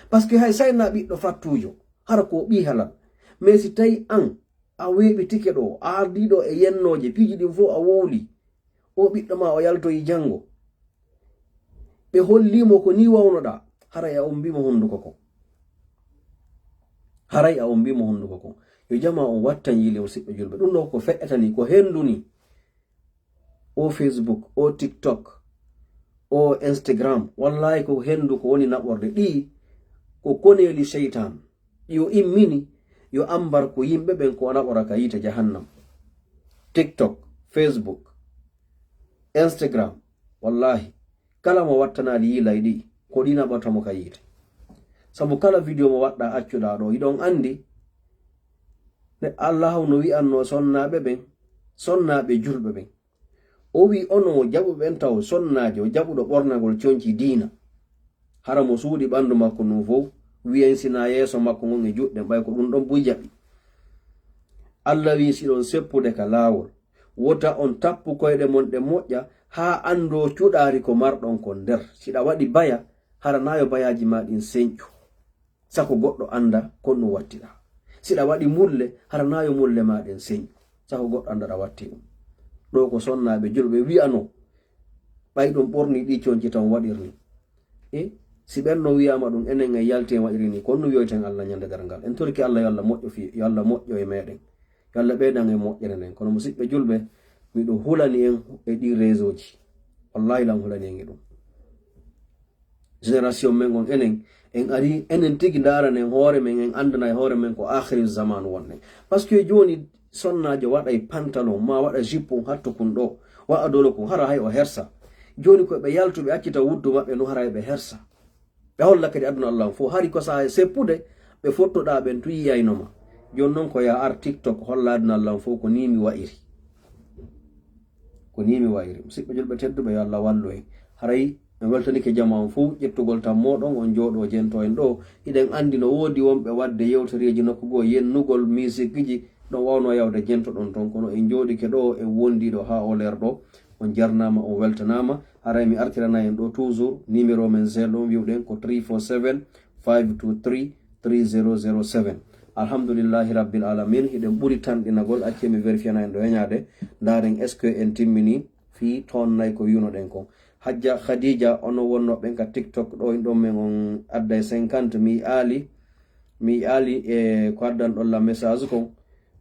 Parce que hay sayna ɓiɗɗo fattuujo, hara ko o ɓii halal. Mais si tawi an a weeɓitike ɗoo, a ardii ɗoo e yennooje, piiji ɗin fof a wowli. O ɓiɗɗo ma o yaltoyi janngo. Ɓe holli mo ko ni wawnoɗaa, haray a ombi mo hunnduko kon. Haray a ombi mo hunnduko kon. Yo jama on wattan yiile musiɓɓe julɓe. Ɗum ɗoo ko feƴƴata ni, ko henndu ni. O Facebook, o TikTok, o Instagram, wallahi ko henndu ko woni naɓorde. Ɗi ko koneeli seytaan. Yo immini, yo ambar ko yimɓe ɓen ko o naɓora ka yiite jahannam. TikTok, Facebook, Instagram, wallahi, kala mo wattanaali yiilay ɗi, ko ɗi naɓata mo ka yiite. Sabu kala video mo waɗɗaa accuɗaa ɗoo, hiɗon anndi ne Allahu no wi'annoo sonnaaɓe ɓen, sonnaaɓe julɓe ɓen. O wi'i, "Onon jaɓuɓe ɓen taw sonnaajo jaɓuɗo ɓornagol conci diina." Hara mo suuɗi ɓanndu makko ndun fow, wi'en sina yeeso makko ngon e juuɗe ɗen, ɓay ko ɗum ɗon buy jaɓi. Allah wi'i, "Si ɗon seppude ka laawol, Wota on tappu koyɗe mon ɗe moƴƴa, haa anndoo cuɗaari ko marɗon kon nder. Si ɗa waɗi baya, hara naa yo bayaaji maa ɗin senƴu. Sako goɗɗo annda kon ɗum wattiɗaa. Si ɗa waɗi mulle, hara naa yo mulle maa ɗen senƴu. Sako goɗɗo annda ɗa watti ɗum. Ɗoo ko sonnaaɓe julɓe wi'anoo. Ɓay ɗum ɓornii ɗii conci tan waɗirnii. E si ɓen no wi'aama ɗum, enen en yalti en waɗiri nii, kon no wi'oyten Allah ñande darngal. En torki Allah yo Allah moƴƴo fii, yo Allah moƴƴo e meɗen. Yo Allah ɓeydan en moƴƴere nden. Kono musiɓɓe julɓe, miɗo hulani en e ɗii réseau ji. Wallahi lan hulani en e ɗum. Génération men on enen, en ari, enen tigi ndaaranen hoore men, en anndana e hoore men ko akhiri zaman wonnen. Parce que jooni sonnaajo waɗay pantalon, maa waɗa jippon hatto kun ɗoo, waɗa dolo kun, hara hay o hersa. Jooni ko ɓe yaltuɓe accita wuddu maɓɓe no hara ɓe hersa. Ɓe holla kadi aduna Allah on fof. Hari ko saha e seppude, ɓe fottoɗaa ɓen tun yi'ayno ma. Jooni non ko yaa ar TikTok holla aduna Allah on fof ko nii mi wa'iri. Ko nii mi wa'iri. Musiɓɓe julɓe tedduɓe, yo Allah wallu en. Haray en weltanike jamaa on fof, ƴettugol tan mooɗon, on jooɗoo jento en ɗoo. Hiɗen anndi no woodi wonɓe waɗde yewtereeji nokku goo, yennugol misikiji, ɗon wawnoo yawde jento ɗon ton. Kono en jooɗike ɗoo, en wondii ɗoo haa oo leer ɗoo. On jarnaama, on weltanaama. Haray mi artirana en ɗoo toujours numéro men zel ɗon, wi'uɗen ko three four seven, five two three, three zero zero seven. Alhamdulillahi Rabbil Alamin, hiɗen ɓuri tanɗinagol, accee mi vérifiana en ɗo heñaade, ndaaren est-ce que en timmini fii ton nay ko wi'unoɗen kon. Hajja Khadija, onon wonnooɓe ɓen ka TikTok ɗoo, in ɗon men on adday cinquante, mi aali, mi aali e ko addan ɗon la message kon.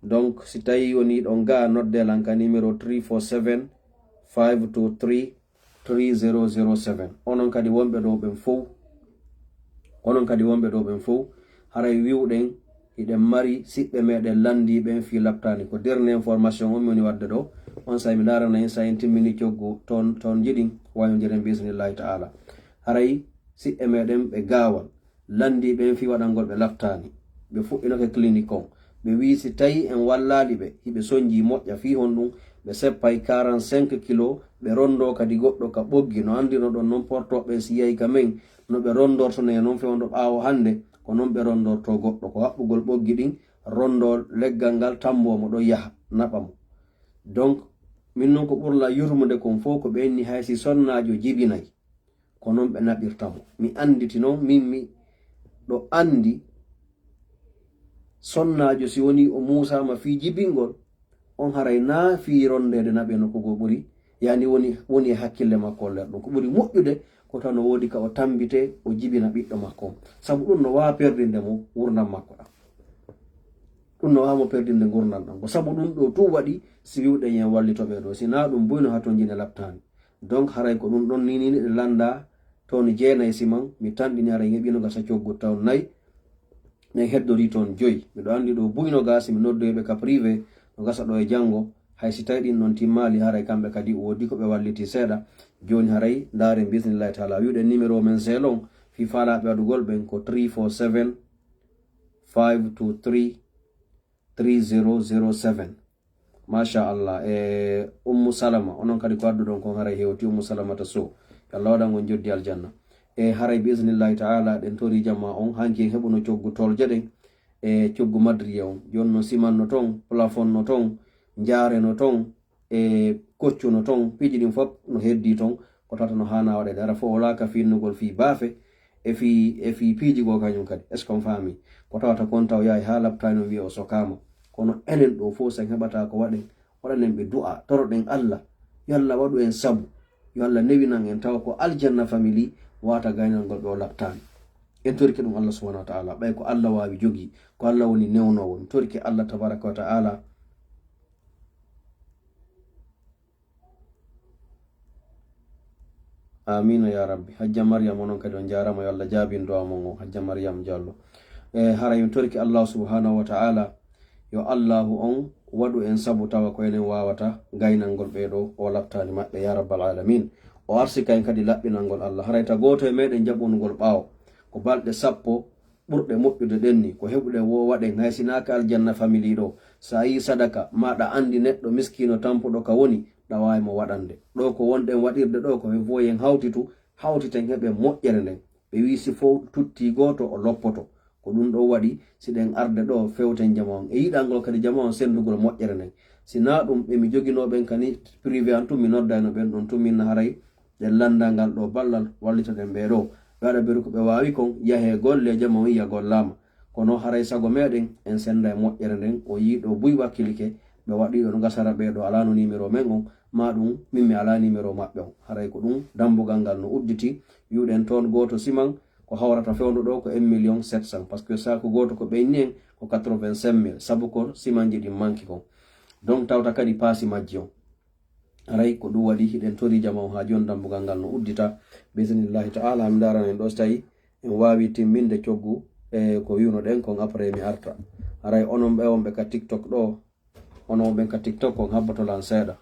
Donc, si tawi woni ɗon ga, nodde lan ka numéro three four seven, five two three, three zero zero seven. Onon kadi wonɓe ɗoo ɓen fow, onon kadi wonɓe ɗoo ɓen fow, haray wi'uɗen hiɗen mari siɓɓe meɗen lanndii ɓen fii laptaani. Ko dernier information on mi woni waɗde ɗoo. On say mi ndaarana en, sa en timmini coggu ton, ton jiɗin, wayondiren bi isnillahi ta'ala. Haray siɓɓe meɗen ɓe gaawal lanndii ɓen fii waɗangol ɓe laptaani. Ɓe fuɗɗinoke clinique on. Ɓe wi'i si tawi en wallaali ɓe, hiɓe sonjii moƴƴa fii honɗun, ɓe seppay quarante-cinq kilo, ɓe rondoo kadi goɗɗo ka ɓoggi. No anndinoɗon non, portooɓe ɓen si yahi ka men, no ɓe rondortonoo non fewndo ɓaawo hannde, ko non ɓe rondortoo goɗɗo. Ko haɓɓugol ɓoggi ɗin, rondoo leggal ngal, tammboo mo ɗon yaha, naɓa mo. Donc, min non ko ɓurla yurmude kon fow ko ɓe inni hay si sonnaajo jibinay. Ko non ɓe naɓirta mo. Mi annditi non, min miɗo anndi sonnaajo si wonii o muusaama fii jibingol, on haray naa fii ronndeede naɓe nokku goo ɓuri, yaani woni, woni e hakkille makko on leer ɗum. Ko ɓuri moƴƴude ko tawa no woodi ka o tammbitee, o jibina ɓiɗɗo makko on. Sabu ɗum no waawa perdinde mo ngurndan makko ɗan. Ɗum no waawa mo perdinde ngurndan ɗan. Ko sabu ɗum ɗoo tun waɗi si wi'uɗen en wallito ɓee ɗoo. Si naa ɗum buy no hatonjine laptaani. Donc, haray ko ɗum ɗon nii nii ɗe lanndaa ton jeenay siman, mi tanɗini haray heɓi no gasa coggu ton nay. Ɗen heddorii ton joy. Miɗo anndi ɗoo buy no gaasi, mi noddoyi ɓe ka privé, no gasa ɗoo e janngo. Hay si tawi ɗin non timmaali, haray kamɓe kadi woodi ko ɓe wallitii seeɗa. Jooni haray ndaaren bismillahi taala. Wi'uɗen numéro men seelon, fii faalaaɓe waɗugol ɓen ko three four seven, five two three, three zero zero seven. Masha Allah. E Ummu Salama, onon kadi ko adduɗon kon haray hewti Ummu Salamata Sow. Yo Allah waɗan on joddi aljanna. E haray bi isnillahi ta'ala, ɗen tori jamaa on, hanki en heɓuno coggu tolje ɗen, e coggu madriya on. Jooni no simanno ton, plafond no ton, njaareno ton, e koccuno ton, piiji ɗin fof no heddii ton, ko tawata no haanaa waɗeede. Hara fof wala ka finnugol fii baafe, e fii, e fii piiji goo kañum kadi. Est-ce qu'on faami? Ko tawata kon taw yahay haa laptaani on wi'a o sokaama. Kono enen ɗoo fof sen heɓata ko waɗen, waɗanen ɓe du'a, toroɗen Allah. Yo Allah waɗu en sabu. Yo Allah newinan en tawa ko aljanna family wata gaynangol ɓe o laptaani. En torike ɗum Allah subhanahu wa ta'ala. Ɓay ko Allah waawi jogii, ko Allah woni newnoowo. Mi torike Allah tabaraka wa ta'ala. Amiina ya Rabbi. Hajja Maryam, onon kadi on njaaraama, yo Allah jaabin du'a mon on, Hajja Maryam Diallo. E haray mi torike Allah subhanahu wa ta'ala, yo Allahu on waɗu en sabu tawa ko enen waawata gaynangol ɓee ɗoo, o laptaani maɓɓe, ya Rabbal Alamin. O arsika en kadi laɓɓinangol Allah. Haray ta gooto e meɗen jaɓunugol ɓaawo. Ko balɗe sappo ɓurɗe moƴƴude ɗen ni, ko heɓuɗen wo waɗen, hay si naa ka aljanna family ɗoo. So a yii sadaka, maa ɗa anndi neɗɗo miskiino tampuɗo ka woni, ɗa waawi mo waɗande. Ɗoo ko wonɗen waɗirde ɗoo, ko ɓe fof en hawtitu, hawtiten heɓen moƴƴere nden. Ɓe wii si fof tuttii gooto, o loppoto. Ko ɗum ɗo waɗi, si ɗen arde ɗo, fewten jama on. E yiɗangol kadi jama on senndugol moƴƴere nden. Si naa ɗum, ɓe mi joginoo ɓen kani privé an tun, mi noddayno ɓen ɗon tun, min na haray ɗen lannda ngal ɗo ballal, wallitoɗen ɓee ɗo. Ɓe waɗa beru ko ɓe waawi kon, yahee golle, jama on yiya gollaama. Kono haray sago meɗen, en sennda e moƴƴere nden, o yii ɗo buy wakkilike, ɓe waɗi ɗo no gasara ɓee ɗo alaa no numéro men on, maa ɗum min mi alaa numéro maɓɓe on. Haray ko ɗum dambugal ngal no udditi, wi'uɗen toon gooto siman, ko hawrata fewndo ɗo ko un million sept cent, parce que saaku gooto ko ɓeyni en ko quatre-vingt-cinq mille, sabu ko simanji ɗin manki kon. Donc tawta kadi paasi majji on. Haray ko ɗum waɗi hiɗen tori jama on haa jooni dambugal ngal no uddita. Bismillahi ta'ala, mi ndaarana en ɗo so tawi en waawi timminde coggu e ko wi'uno ɗen kon, après mi arta. Haray onon ɓe wonɓe ka TikTok ɗo, onon ɓen ka TikTok on habboto lan seeɗa.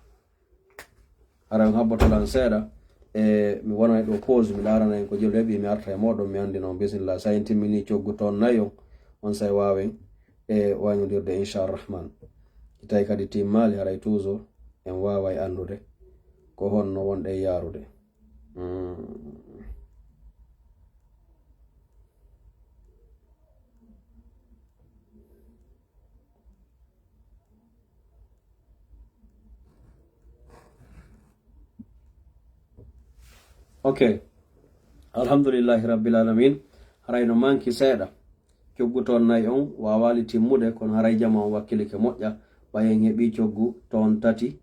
Haray on habboto lan seeɗa. E mi wona e ɗo pause, mi ndaarana en ko jelu heɓi, mi arta e mooɗon, mi anndina on. Bismillah, so en timmini coggu toon nayi on, on say waawen e wañodirde, inchalrahman. Si tawi kadi timmaali, haray toujours en waaway anndude ko honno wonɗen yaarude. Mm. Ok. Alhamdulillahi rabbil alamin. Haray no manki seeɗa. Coggu toon nayi on waawaali timmude, kono haray jama on wakkilike moƴƴa. Ɓay en heɓi coggu toon tati,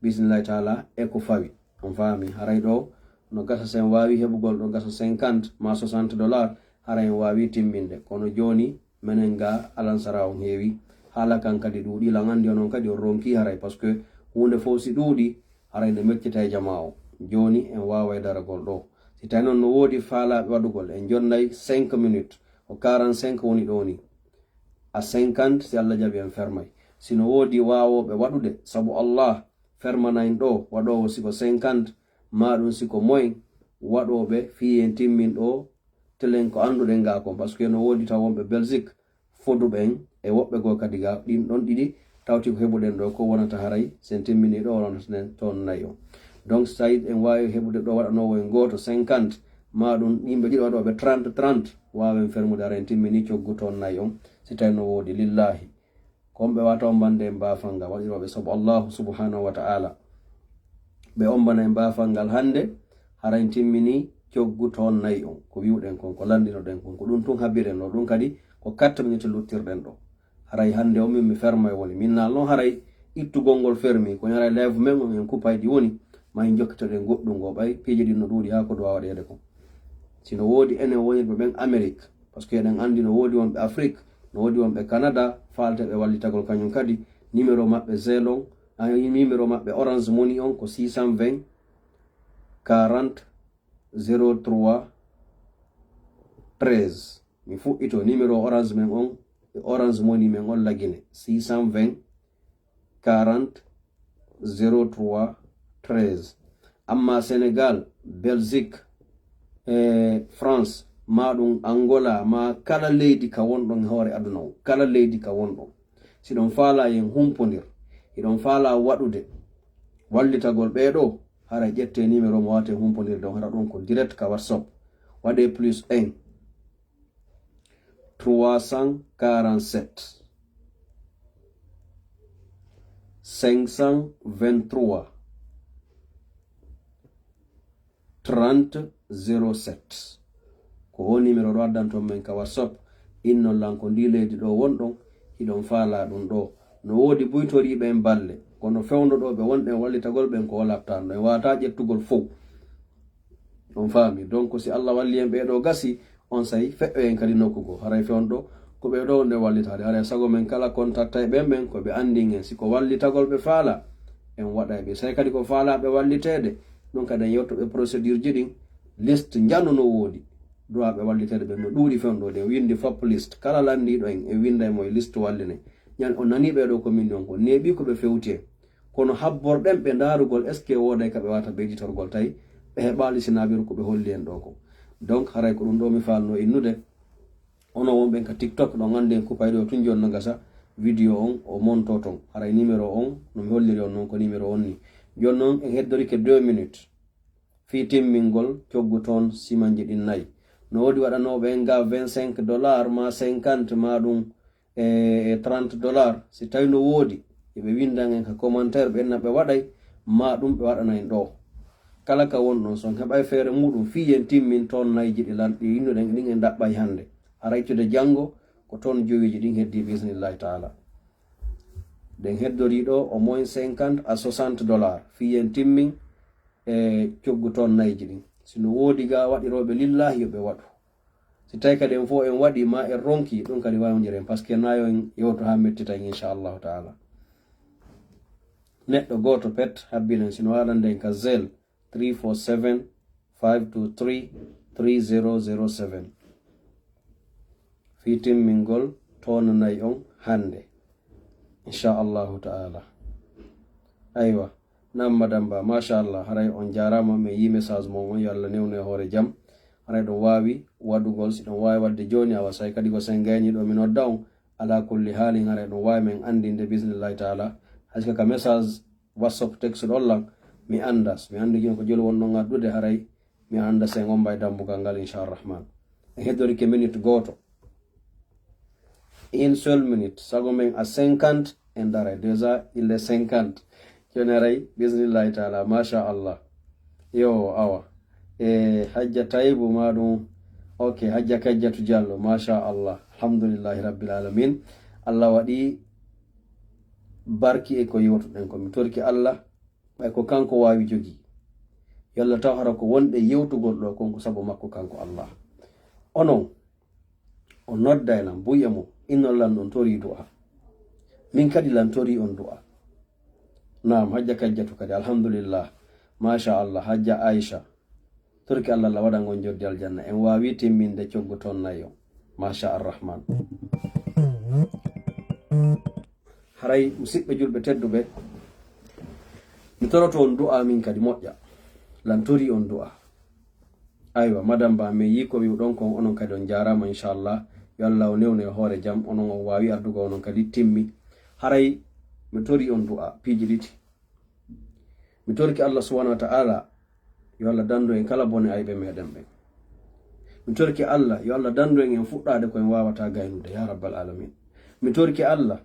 bismillahi taala, e ko fawi. On faami? Haray ɗo no gasa, si en waawi heɓugol ɗo gasa cinquante ma soixante dollars, haray en waawi timminde. Kono jooni, menen ga alansara on heewi. Haala kan kadi ɗuuɗi, lan anndi onon kadi on ronki haray, parce que huunde fof si ɗuuɗi, haray nde meccita e jama o. Jooni en waaway daragol ɗo. Si tawi noon no woodi faalaaɓe waɗugol, en jonnay cinq minutes, ko quarante-cinq woni ɗo ni. À cinquante, si Allah jaɓi en fermay. Si no woodi waawooɓe waɗude, sabu Allah fermana en ɗo, waɗoowo si ko cinquante, maa ɗum si ko moyen, waɗooɓe fii en timmin ɗo, telen ko annduɗen ga kon, parce que no woodi taw wonɓe Belgique, foduɓe en e woɓɓe goo kadi ga, ɗin ɗon ɗiɗi, tawti ko heɓuɗen ɗo, ko wonata haray, si en timmini ɗo, wonata toon nayi on. Donc, si tawi en waawi heɓude ɗo waɗanoowo en gooto cinquante, maa ɗum yimɓe ɗiɗo waɗooɓe trente, trente, waawen fermude haray en timmini coggu toon nayi on, si tawi no woodi, lillahi. Ko on ɓe wata ombande en baafal ngal, waɗirooɓe sabu Allahu subhanahu wa ta'ala. Ɓe ombana en baafal ngal hannde, haray en timmini coggu toon nayi on. Ko wi'uɗen kon, ko lanndinoɗen kon, ko ɗum tun habbiren ɗo. Ɗum kadi ko quatre minutes luttirɗen ɗo. Haray hannde o min mi ferma e woni. Min naal noon haray ittugol ngol fermi, ko haray live men on en kupayɗi woni, ma en jokkitoɗen goɗɗum ngo ɓay piiji ɗin no ɗuuɗi haa ko duwa waɗeede kon. Si no woodi enen wonirɓe ɓen Amérique, parce que eɗen anndi no woodi wonɓe Afrique, no woodi wonɓe Canada, faalteeɓe wallitagol kañum kadi, numéro maɓɓe Zelle on, a, numéro maɓɓe Orange Money on ko six cent vingt quarante zéro trois treize. Mi fuɗɗito numéro Orange men on, Orange Money men on Lagine, six cent vingt quarante zéro trois treize. Amma Sénégal, Belgique, e France, ma ɗum Angola, ma kala leydi ka wonɗon e hoore aduna o, kala leydi ka wonɗon. Si ɗon faala yen humpondir, hiɗon faala waɗude wallitagol ɓee ɗo, hara ƴette numéro mo waate humpondirde on, hara ɗum ko direct ka WhatsApp. Waɗe plus un, trois cent quarante-sept, cinq cent vingt-trois, trente zéro sept. Ko o numéro ɗo addanton men ka WhatsApp, innon lan ko ndi leydi ɗo wonɗon, hiɗon faala ɗum ɗo. No woodi buytoriiɓe en balle, kono fewndo ɗo ɓe wonɗen wallitagol ɓen ko o laptanno, en waata ƴettugol fow. On faami? Donc, si Allah walli en ɓee ɗo gasi, on say feƴƴoyen kadi nokku goo. Haray fewndo ko ɓee ɗo wonɗen wallitaade. Haray sago men kala kontakta e ɓen ɓen, ko ɓe anndin en. Si ko wallitagol ɓe faala, en waɗa e ɓe. Say kadi ko faalaaɓe walliteede, ɗum kadi en yewto ɓe procédure ji ɗin, liste njano no woodi. Duwaaɓe walliteede ɓen no ɗuuɗi fewndo ɗen, winndi fop liste. Kala lanndiiɗo en, en winnday mo e liste walline. Ñan on nanii ɓee ɗo ko min non ko neeɓi ko ɓe fewti en. Kono habborɗen ɓe ndaarugol, est-ce que wooday ka ɓe waata ɓeyditorgol tawi ɓe heɓaali sinaabiru ko ɓe holli en ɗo ko. Donc, haray ko ɗum ɗo mi faalno innude. Onon wonɓe ka TikTok, ɗon anndi en kupay ɗo tun jooni no gasa. Vidéo on o monto ton. Haray numéro on, no mi holliri on non ko numéro on ni. Jooni non en heddorike deux minutes. Fii timmingol coggu toon simanji ɗin nayi. No woodi waɗanooɓe en ga vingt-cinq dollars, ma cinquante, ma ɗum e, e trente dollars. Si tawi no woodi, yo ɓe windan en ka commentaire, ɓe enna ɓe waɗay, ma ɗum ɓe waɗana en ɗo. Kala ka won ɗon, so on heɓay feere muɗum, fii yen timmin toon nayji ɗi lan-, ɗi innuɗen ɗin en ɗaɓɓay hannde. Haray to de janngo, ko toon jowiiji ɗin heddi, bi isnillahi taala. Ɗen heddori ɗo au moins cinquante à soixante dollars. Fii yen timmin e coggu toon nayji ɗin. Si no woodi ga waɗirooɓe lillahi, yo ɓe waɗu. Si tawi kadi en fof en waɗi, ma en ronki, ɗum kadi wawndiren, parce que nayo en yewto haa mettita en, inchallahu taala. Neɗɗo gooto pet habbilen, sino waɗanden ka Zelle three four seven, five two three, three zero zero seven. Fii timmingol toonanay on hannde, inchallahu taala. Aywa. Naam, madame Ba, machallah, haray on jaaraama, mi yii message mon on, yo Allah newnu e hoore jam. Haray ɗon waawi waɗugol, si ɗon waawi waɗde jooni, awa so tawi kadi ko sen gayni ɗo mi nodda on, ala kulli haalin, haray ɗon waawi men anndinde, bismillahi taala. Hay so ka message WhatsApp, texte ɗon lan, mi annda. So mi anndi jooni ko joli wonɗon addude, haray mi annda sen on mbay dambugal ngal, inchallah rahman. En heddorike minute gooto. Une seule minute. Sago men a cinquante, en daray. Déjà, il est cinquante. Jooni haray, bismillahi taala, machallah. Yo, awa. E, Hajja Taybu ma ɗum. Ok, Hajja Kajjatu Diallo, machallah. Alhamdulillahi rabbil alamin. Allah waɗi barki e ko yewtuɗen ko. Mi torki Allah, ɓay ko kanko waawi jogi. Yo Allah taw hara ko wonɗe yewtugol ɗo kon ko sabu makko kanko Allah. Onon, o nodda e lan, buy e mo, innon lan ɗon tori du'a. Min kadi lan tori on du'a. Naam, Hajja Kajjatu kadi, alhamdulillah. Machallah, Hajja Aisha. Torki Allah, Allah waɗan on joddi aljanna. En waawi timminde coggu toon nayo. Macha Arrahman. Haray, musidɓe julɓe tedduɓe, mi toroto on du'a min kadi moƴƴa. Lan tori on du'a. Aywa, madame Ba, mi yii ko wi'uɗon kon, onon kadi on jaaraama, inchallah. Yo Allah o newnu e hoore jam, onon on waawi addugo onon kadi timmi. Haray, mi tori on du'a, piiji ɗiɗi. Mi torki Allah subhanahu wa ta'ala, yo Allah dandu en kala bone ayɓe meɗen ɓen. Mi torki Allah, yo Allah dandu en en fuɗɗaade ko en waawata gaynude, ya rabbal alamin. Mi torki Allah,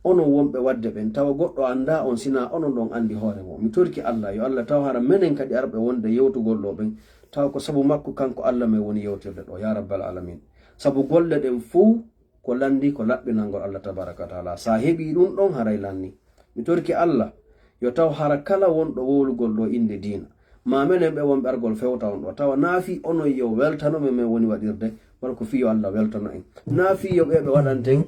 onon wonɓe waɗde ɓen, tawa goɗɗo anndaa on, sinaa onon ɗon anndi hoore mo. Mi torki Allah, yo Allah taw hara menen kadi arɓe wonde yewtugol ɗo ɓen, tawa ko sabu makko kanko Allah men woni yewtirde ɗo, ya rabbal alamin. Sabu golle ɗen fow ko lanndi ko laɓɓinangol Allah tabaraka wa taala. Sa heɓi ɗum ɗon, haray lanni. Mi torki Allah, yo taw hara kala wonɗo wowlugol ɗo innde diina, ma menen ɓe wonɓe argol fewta on ɗo, tawa naafi onon yo weltano men, men woni waɗirde, wala ko fii yo Allah weltano en. Naafi yo ɓe ɓe waɗanten,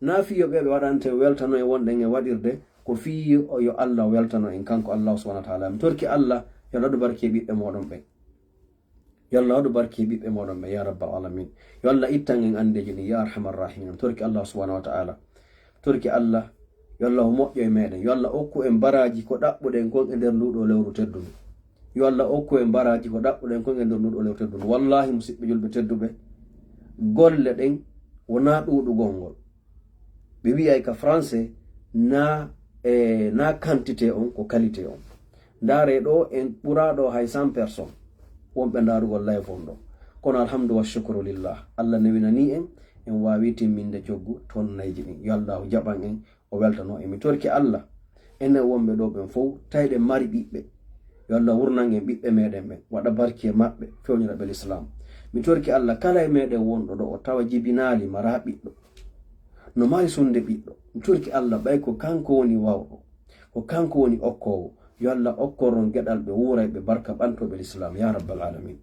naafi yo ɓe ɓe waɗanten weltano en wonɗen e waɗirde, ko fii yo, yo Allah weltano en, kanko Allah subhanahu wa taala. Mi torki Allah, yo Allah waɗu barke e ɓiɓɓe moɗon ɓen. Yo Allah waɗu barke e ɓiɓɓe moɗon ɓen, ya rabbal alamin. Yo Allah ittan en anndeeji ɗin, ya arhamar rahimin. Mi torki Allah subhanahu wa ta'ala. Mi torki Allah, yo Allah o moƴƴo e meɗen. Yo Allah okku en baraaji ko ɗaɓɓuɗen kon e nder nduɗo lewru teddundu. Yo Allah okku en baraaji ko ɗaɓɓuɗen kon e nder nduɗo lewru teddundu. Wallahi, musidɓe julɓe tedduɓe, golle ɗen wonaa ɗuuɗugol ngol. Ɓe wi'ay ka français, na, e, na quantité on, ko qualité on. Ndaare ɗo, en ɓuraa ɗo hay cent personnes wonɓe ndaarugol live on ɗo. Kono alhamdu wa shukru lillah. Allah newinanii en, en waawi timminde coggu toon nayji ɗin. Yo Allah o jaɓan en, o weltano en. Mi torki Allah, enen wonɓe ɗo ɓen fow, tawi ɗen mari ɓiɓɓe. Yo Allah wurnan en ɓiɓɓe meɗen ɓen, waɗa barki e maɓɓe, fewnira ɓe l'islam. Mi torki Allah, kala e meɗen wonɗo ɗo, o tawa jibinaali, mara ɓiɗɗo. No mari sunnde ɓiɗɗo. Mi torki Allah, ɓay ko kanko woni wawɗo, ko kanko woni okkoowo. Yo Allah okkor on geɗal ɓe wuuray ɓe barka ɓantooɓe l'islam, ya rabbal alamin.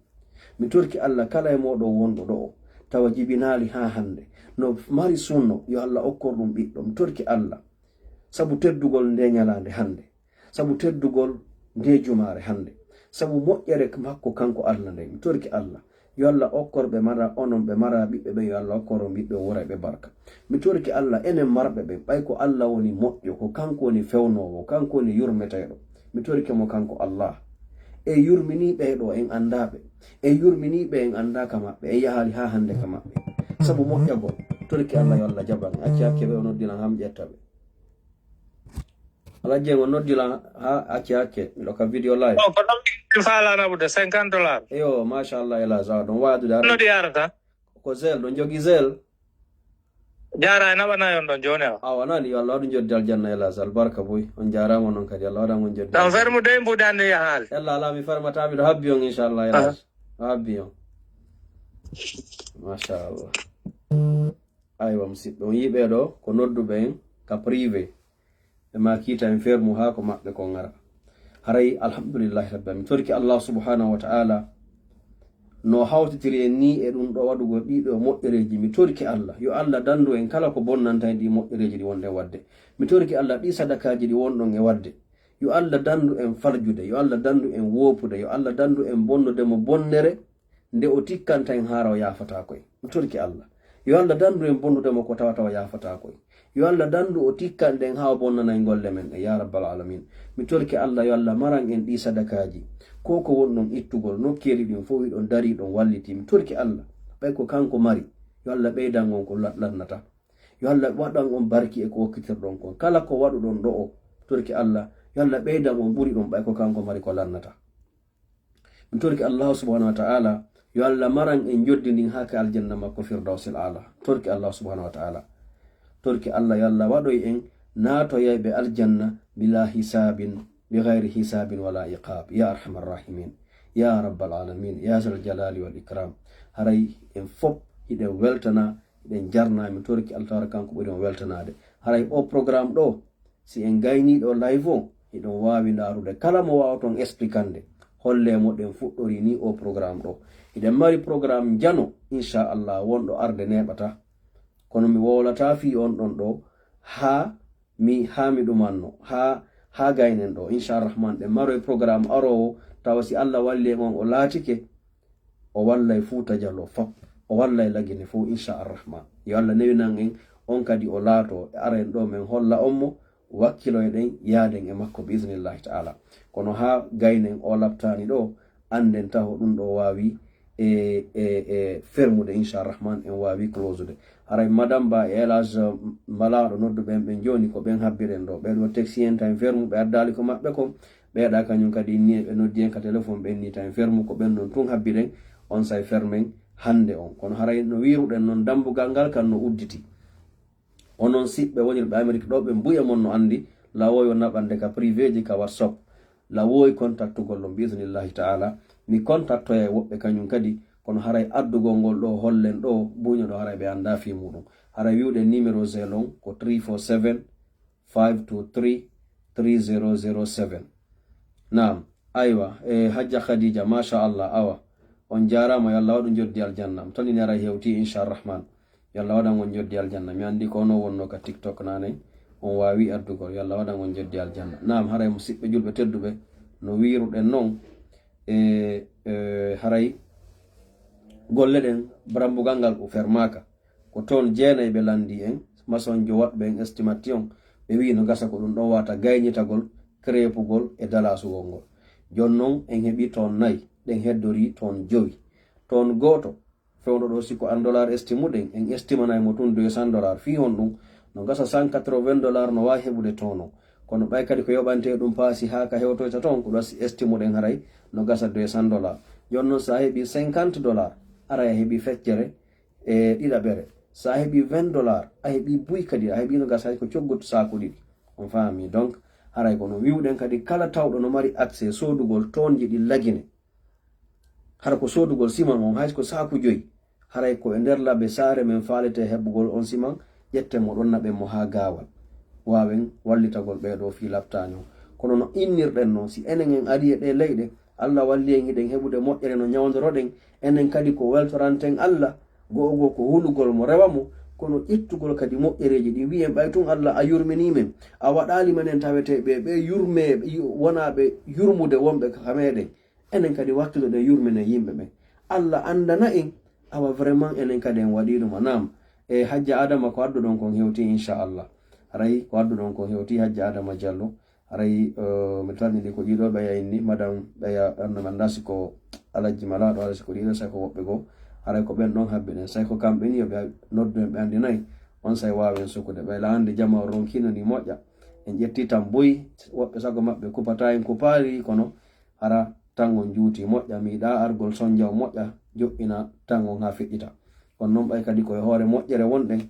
Mi torki Allah, kala e moɗon wonɗo ɗo o, tawa jibinaali haa hannde, no mari sunno, yo Allah okkor ɗum ɓiɗɗo. Mi torki Allah, sabu teddugol nde ñalaande hannde, sabu teddugol nde jumaare hannde, sabu moƴƴere makko kanko Allah nde. Mi torki Allah, yo Allah okkor ɓe mara, onon ɓe mara ɓiɓɓe ɓen, yo Allah okkor on ɓiɓɓe, o wuuray ɓe barka. Mi torki Allah, enen marɓe ɓen, ɓay ko Allah woni moƴƴo, ko kanko woni fewnoowo, kanko woni yurmeteeɗo. Mi torike mo kanko Allah. E yurminii ɓe ɗo en anndaa ɓe. E yurminii ɓe en anndaa ka maɓɓe. E yahaali haa hannde ka maɓɓe. Sabu moƴƴagol. Torki Allah yo Allah jaɓan. Acci hakke ɓe o noddi lan haa mi ƴetta ɓe. Alhaji en o noddi lan haa acci hakke. Miɗo ka video live. Oh, ko ɗon. Min faalaa naɓude cinquante dollars. Eyo, machallah, elas, awa ɗon waadude ara. Nodi yarata? Ko zel, ɗon jogi zel. Jaara e naɓana yon ɗon jooni awa. Awa nani, yo Allah waɗu joddi aljanna, elas, albarka boy. On jaaraama non kadi, Allah waɗan on joddi. Ɗon fermu dey mbuɗanni yahaali. Ella ala mi farmata, miɗo habbi on, inchallah, elas. Miɗo habbi on. Machallah. Aywa, musidɓe, on yiɓe ɗo, ko nodduɓe en ka privé. Ɓe ma kiita en fermu haa ko maɓɓe kon ara. Haray, alhamdulillahi rabbil alamin. Mi torki Allah subhanahu wa ta'ala no hawtitiri en ni e ɗum ɗo waɗugol ɗiɗo moƴƴereeji. Mi torki Allah, yo Allah dandu en kala ko bonnanta en ɗi moƴƴereeji ɗi wonɗen waɗde. Mi torki Allah ɗi sadakaaji ɗi wonɗon e waɗde. Yo Allah dandu en farjude, yo Allah dandu en woopude, yo Allah dandu en bonnude mo bonnere nde o tikkanta en haara o yaafataako en. Mi torki Allah. Yo Allah dandu en bonnude mo ko tawata o yaafataako en. Yo Allah dandu o tikkanɗen haa o bonnanay golle men ɗen, ya rabbal alamin. Mi torki Allah, yo Allah maran en ɗi sadakaaji. Ko ko wonɗon ittugol, nokkeeli ɗin fof hiɗon darii ɗon wallitii. Mi torki Allah, ɓay ko kanko mari, yo Allah ɓeydan on ko la-, lannata. Yo Allah waɗan on barki e ko okkitirɗon kon. Kala ko waɗuɗon ɗo o, mi torki Allah, yo Allah ɓeydan on ɓuri ɗum, ɓay ko kanko mari ko lannata. Mi torki Allahu subhanahu wa ta'ala, yo Allah maran en joddi ndin haa ka aljanna makko Firdawsil A'la. Torki Allahu subhanahu wa ta'ala. Torki Allah, yo Allah waɗoy en naatoyayɓe aljanna bila hisabin, bi ghayri hisabin wala iqab. Ya arhamar rahimin. Ya rabbal alamin. Ya zal jalali wal ikram. Haray en fop hiɗen weltana, hiɗen jarna, mi torki Allah taala kanko ɓuri on weltanaade. Haray o programme ɗo, si en gaynii ɗo live o, hiɗon waawi ndaarude. Kala mo waawaton explicande, holle mo ɗen fuɗɗori ni o programme ɗo. Hiɗen mari programme njano, inchallah, wonɗo arde neeɓata. Kono mi wowlata fii on ɗon ɗo, haa mi, haa mi ɗumanno, haa, haa gaynen ɗo. Inchallah Rahman, ɗen maroy programme aroowo, tawa si Allah walli en on o laatike, o wallay Fuuta Jaloo fop, o wallay Lagine fof, inchallah Rahman. Yo Allah newinan en on kadi o laato, ara en ɗo men holla on mo, wakkiloyɗen yaaden e makko bi idnillahi ta'ala. Kono haa gaynen o labtaani ɗo, annden taho ɗum ɗo waawi e, e, e fermude, inchallah Rahman, en waawi closude. Haray Madame Ba e El Hadj Mbalaaɗo nodduɓe en ɓen jooni, ko ɓen habbiɗen ɗo. Ɓee ɗo taxi en tan fermu, ɓe addaali ko maɓɓe kon. Ɓeeɗa kañum kadi inni ɓe noddi en ka téléphone, ɓe inni tan fermu, ko ɓen non tun habbiɗen, on say fermen hannde on. Kono haray no wiiruɗen non, dambugal ngal kan no udditi. Onon siɓɓe wonirɓe Amérique ɗo, ɓe mbuya mon no anndi, lawoyo naɓande ka privéji ka WhatsApp. Lawoyi kontaktugol ɗon bi idnillahi ta'ala. Mi kontaktoya e woɓɓe kañum kadi, kono haray addugol ngol ɗo hollen ɗo, buño ɗo haray ɓe annda fii muɗum. Haray wiwɗen numéro zel on ko three four seven, five two three, three zero zero seven. Naam, aywa, e Hajja Khadija, machallah, awa. On jaaraama, yo Allah waɗu joddi aljanna. Mi toni nera hewti, inchallah Rahman. Yo Allah waɗan on joddi aljanna. Mi anndi ko ono wonno ka TikTok nane. On waawi addugol. Yo Allah waɗan on joddi aljanna. Naam, haray musiɓɓe julɓe tedduɓe, no wiiruɗen non, e, e, haray golle ɗen, barambugal ngal o fermaaka. Ko ton jeenay ɓe lanndi en, masonjo waɗɓe en estimation, ɓe wi'i no gasa ko ɗum ɗon wata gayñitagol, krepugol e dalasugol ngol. Jooni non en heɓi ton nayi, ɗen heddori ton jowi. Ton gooto, fewndo ɗo si ko an dollar estimuɗen, en estimanay mo tun deux cents dollars. Fii honɗum? No gasa cent quatre-vingts dollars no waawi heɓude ton o. Kono ɓay kadi ko yoɓante ɗum paasi haa ka hewtoyta ton, ko ɗo si estimuɗen haray no gasa deux cents dollars. Jooni non si a heɓi cinquante dollars, aray a heɓi feccere e ɗiɗaɓere. Si a heɓi vingt dollars, a heɓi buy kadi, a heɓi no gasa hay ko coggu saaku ɗiɗi. On faami? Donc, haray ko no wiwɗen kadi, kala tawɗo no mari accès soodugol tonji ɗi Lagine. Hara ko soodugol siman on, hay ko saaku joyi. Haray ko e nder labbe saare men faalete heɓugol on siman, ƴetten mo ɗon naɓen mo haa gaawal. Waawen wallitagol ɓee ɗo fii labtaani on. Kono no innirɗen non, si enen en ari e ɗee leyɗe, Allah walli en hiɗen heɓude moƴƴere no ñawndoroɗen, enen kadi ko weltoranten Allah, go'o goo ko hulugol mo, rewa mo, kono ƴettugol kadi moƴƴereeji ɗin, wi'en ɓay tun Allah a yurminii men, a waɗaali menen tawetee ɓe, ɓe yurmee, yu-, wonaa ɓe yurmude wonɓe ka meɗen, enen kadi wakkiloɗen yurminen yimɓe ɓen. Allah anndana en, awa vraiment enen kadi en waɗii ɗum a naam. E Hajja Adama ko adduɗon kon hewti, inchallah. Haray ko adduɗon kon hewti, Hajja Adama Diallo. Haray, eh, mi tanni ko ɗiɗo ɓeya inni, madame ɓeya, anno mi anndaa si ko Alhaji Malaaɗo, haray si ko ɗiɗo, say ko woɓɓe goo. Haray ko ɓen ɗon habbi ɗen, say ko kamɓe ni yo ɓe noddu en, ɓe anndinay. On say waawen sukude. Ɓay la anndi jama ronkiino ni moƴƴa. En ƴetti tan boyi, woɓɓe sago maɓɓe kupata en kupaali, kono hara tan on juuti moƴƴa, mi yiɗa argol sonja o moƴƴa, joɗɗina tan on haa feƴƴita. Kono noon ɓay kadi koye hoore moƴƴere wonɗen,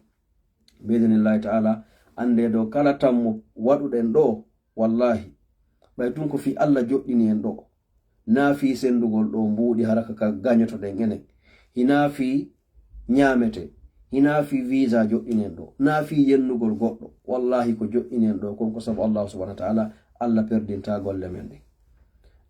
biidnillahi taala, annde dow kala tammo waɗuɗen ɗo, wallahi, ɓay tun ko fii Alla joɗɗini en ɗo. Naa fii senndugol ɗo mbuuɗi hara ka gañotoɗen enen. Hinaa fii ñaamete. Hinaa fii visa joɗɗinen ɗo. Naa fii yennugol goɗɗo. Wallahi ko joɗɗinen ɗo kon ko sabu Allahu subhanahu wa taala, Alla perdinta golle men ɗen.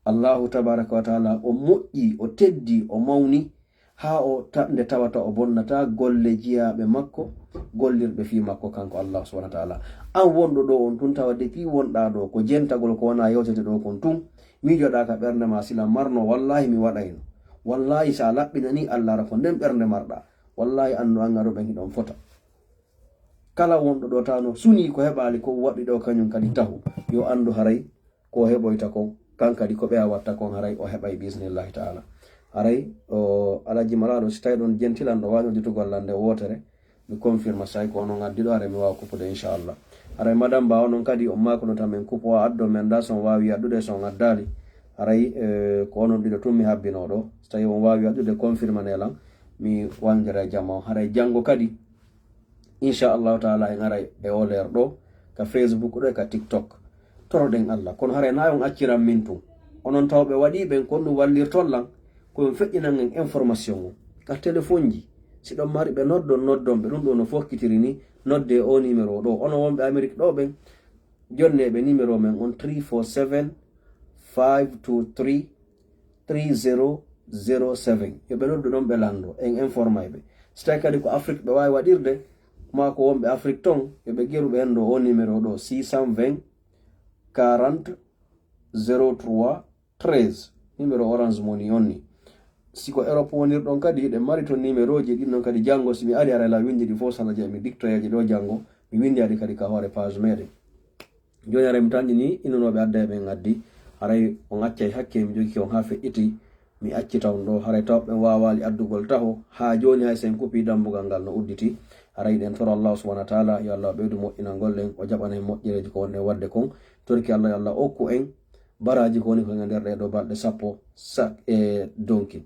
Allahu tabaraka wa taala o moƴƴi, o teddi, o mawni, haa o ta-, nde tawata o bonnata golle jiyaaɓe makko, gollirɓe fii makko kanko Allahu subhanahu wa taala. An wonɗo ɗo on tun tawa depuis wonɗa ɗo ko jentagol ko wona yewtete ɗo kon tun, miijoɗa ka ɓernde ma sila marno, wallahi mi waɗayno. Wallahi sa laɓɓinani Alla ara ko nden ɓernde marɗa. Wallahi annu an ngaɗo ɓen hiɗon fota. Kala wonɗo ɗo tawno suni ko heɓali ko waɗi ɗo kañum kadi tahu, yo andu haray ko heɓoyta kon, kan kadi ko ɓeya watta kon haray o heɓay bismillahi taala. Haray o Alaji Malaɗo, si tawi ɗon jentilan ɗo wawi nodditugol lande wotere, mi confirma say ko onon addi ɗo, haray mi wawa kuppude inchallah. Haray madame Ba onon kadi on makono tan min kuppo a addo men da son wawi addude son addali. Haray eh, ko onon ɗiɗo tun mi habbino ɗo. Si tawi on wawi addude confirma ne lan, mi wandira jama on. Haray janngo kadi inchallahu taala en aray e o leer ɗo ka Facebook ɗo e ka TikTok. Toroɗen Alla kono haray na on acciran min tun. Onon taw ɓe waɗi ɓen kon ɗum wallirton lan, ko on feƴƴinan en information o ka téléphone ji. Si ɗon mari ɓe noddon noddon ɓe ɗum ɗo no fokkitiri ni, nodde o numéro ɗo. Ono wonɓe Amérique ɗo ɓen, jonne ɓe numéro men on three four seven five two three three zero zero seven. Yo ɓe noddu ɗon ɓe lanndo en informay ɓe. Si tawi kadi ko Afrique ɓe wawi waɗirde, ma ko wonɓe Afrique ton, yo ɓe geru ɓe en ɗo o numéro ɗo six cent vingt quarante zéro trois treize. Numéro Orange Money on ni. Si ko Europe wonirɗon kadi, hiɗen mari ton numéroji ɗin non kadi janngo, si mi ari ara la windi ɗi fof sala jeeya mi dictoyaji ɗo janngo, mi windi aɗi kadi ka hoore page meɗen. Jooni haray mi tanƴini innunoɓe adda e ɓen addi. Haray on accay hakke mi jogiki on haa feƴƴiti. Mi accita on ɗo. Haray taw ɓen waawali addugol taho. Haa jooni hay sen kupi dambugal ngal no udditi. Haray ɗen toro Allah subhanahu wa taala, yo Allah ɓeydu moƴƴinangol en, o jaɓana en moƴƴereeji ko wonɗen waɗde kon. Torki Allah, yo Allah okku en baraaji ko woni ko e nder ɗee ɗo balɗe sappo sak e donki.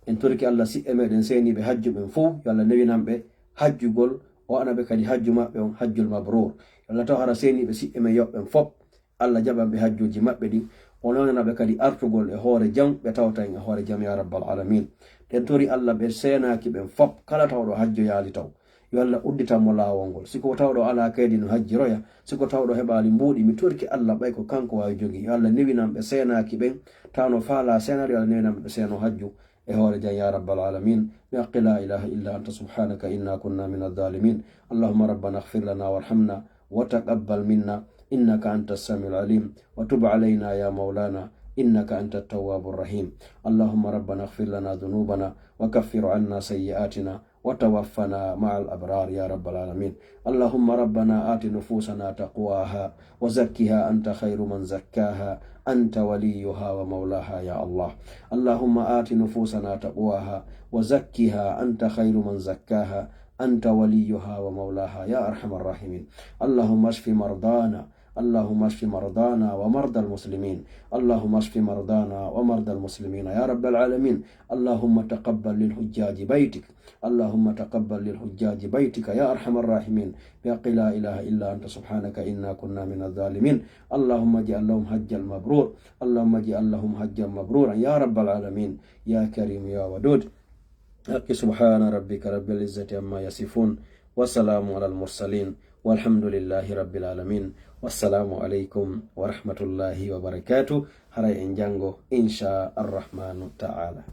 En torki Allah siɓɓe meɗen seeniiɓe hajju ɓen fof, yo Allah newinan ɓe hajjugol, o waɗana ɓe kadi hajju maɓɓe on hajjul mabrur. Yo Allah taw hara seeniiɓe siɓɓe men yoɓɓen fop, Allah jaɓan ɓe hajjuuji maɓɓe ɗin. O newnana ɓe kadi artugol e hoore jam, ɓe tawta en e hoore jam, ya rabbal alamin. Ɗen tori Allah ɓe seenaaki ɓen fop, kala tawɗo hajjo yaali taw. Yo Allah udditan mo laawol ngol. Si ko tawɗo alaa kaydi no hajjiroya, si ko tawɗo heɓaali mbuuɗi, mi torki Allah ɓay ko kanko waawi jogi. Yo Allah newinan ɓe seenaaki ɓen, taw no faalaa seenaade, yo Allah newinan ɓe seeno hajju. E hoore jam ya rabbal alamin. Bi haqqi la ilaha illa anta subhanaka inna kunna min adh-dhalimin. Allahumma rabbana ighfir lana warhamna wa taqabbal minna innaka anta as-samiul alim wa tub alayna ya maulana innaka anta at-tawwabur rahim. Allahumma rabbana ighfir lana dhunubana wa kaffir anna sayyi'atina wa tawaffana ma'al abrar ya rabbal alamin. Allahumma rabbana ati nufusana taqwaha وزكها أنت خير من زكاها أنت وليها ومولاها يا الله. اللهم آت نفوسنا تقواها وزكها أنت خير من زكاها أنت وليها ومولاها يا أرحم الراحمين. اللهم اشف مرضانا، اللهم اشف مرضانا ومرضى المسلمين. اللهم اشف مرضانا ومرضى المسلمين يا رب العالمين. اللهم تقبل للحجاج بيتك. اللهم تقبل للحجاج بيتك يا أرحم الراحمين. بحق لا إله إلا أنت سبحانك إنا كنا من الظالمين. اللهم اجعل لهم حجا مبرور. اللهم اجعل لهم حجا مبرورا يا رب العالمين. يا كريم يا ودود. حق سبحان ربك رب العزة عما يصفون. وسلام على المرسلين. والحمد لله رب العالمين. والسلام عليكم ورحمة الله وبركاته. Haray en janngo, إن شاء الرحمن تعالى.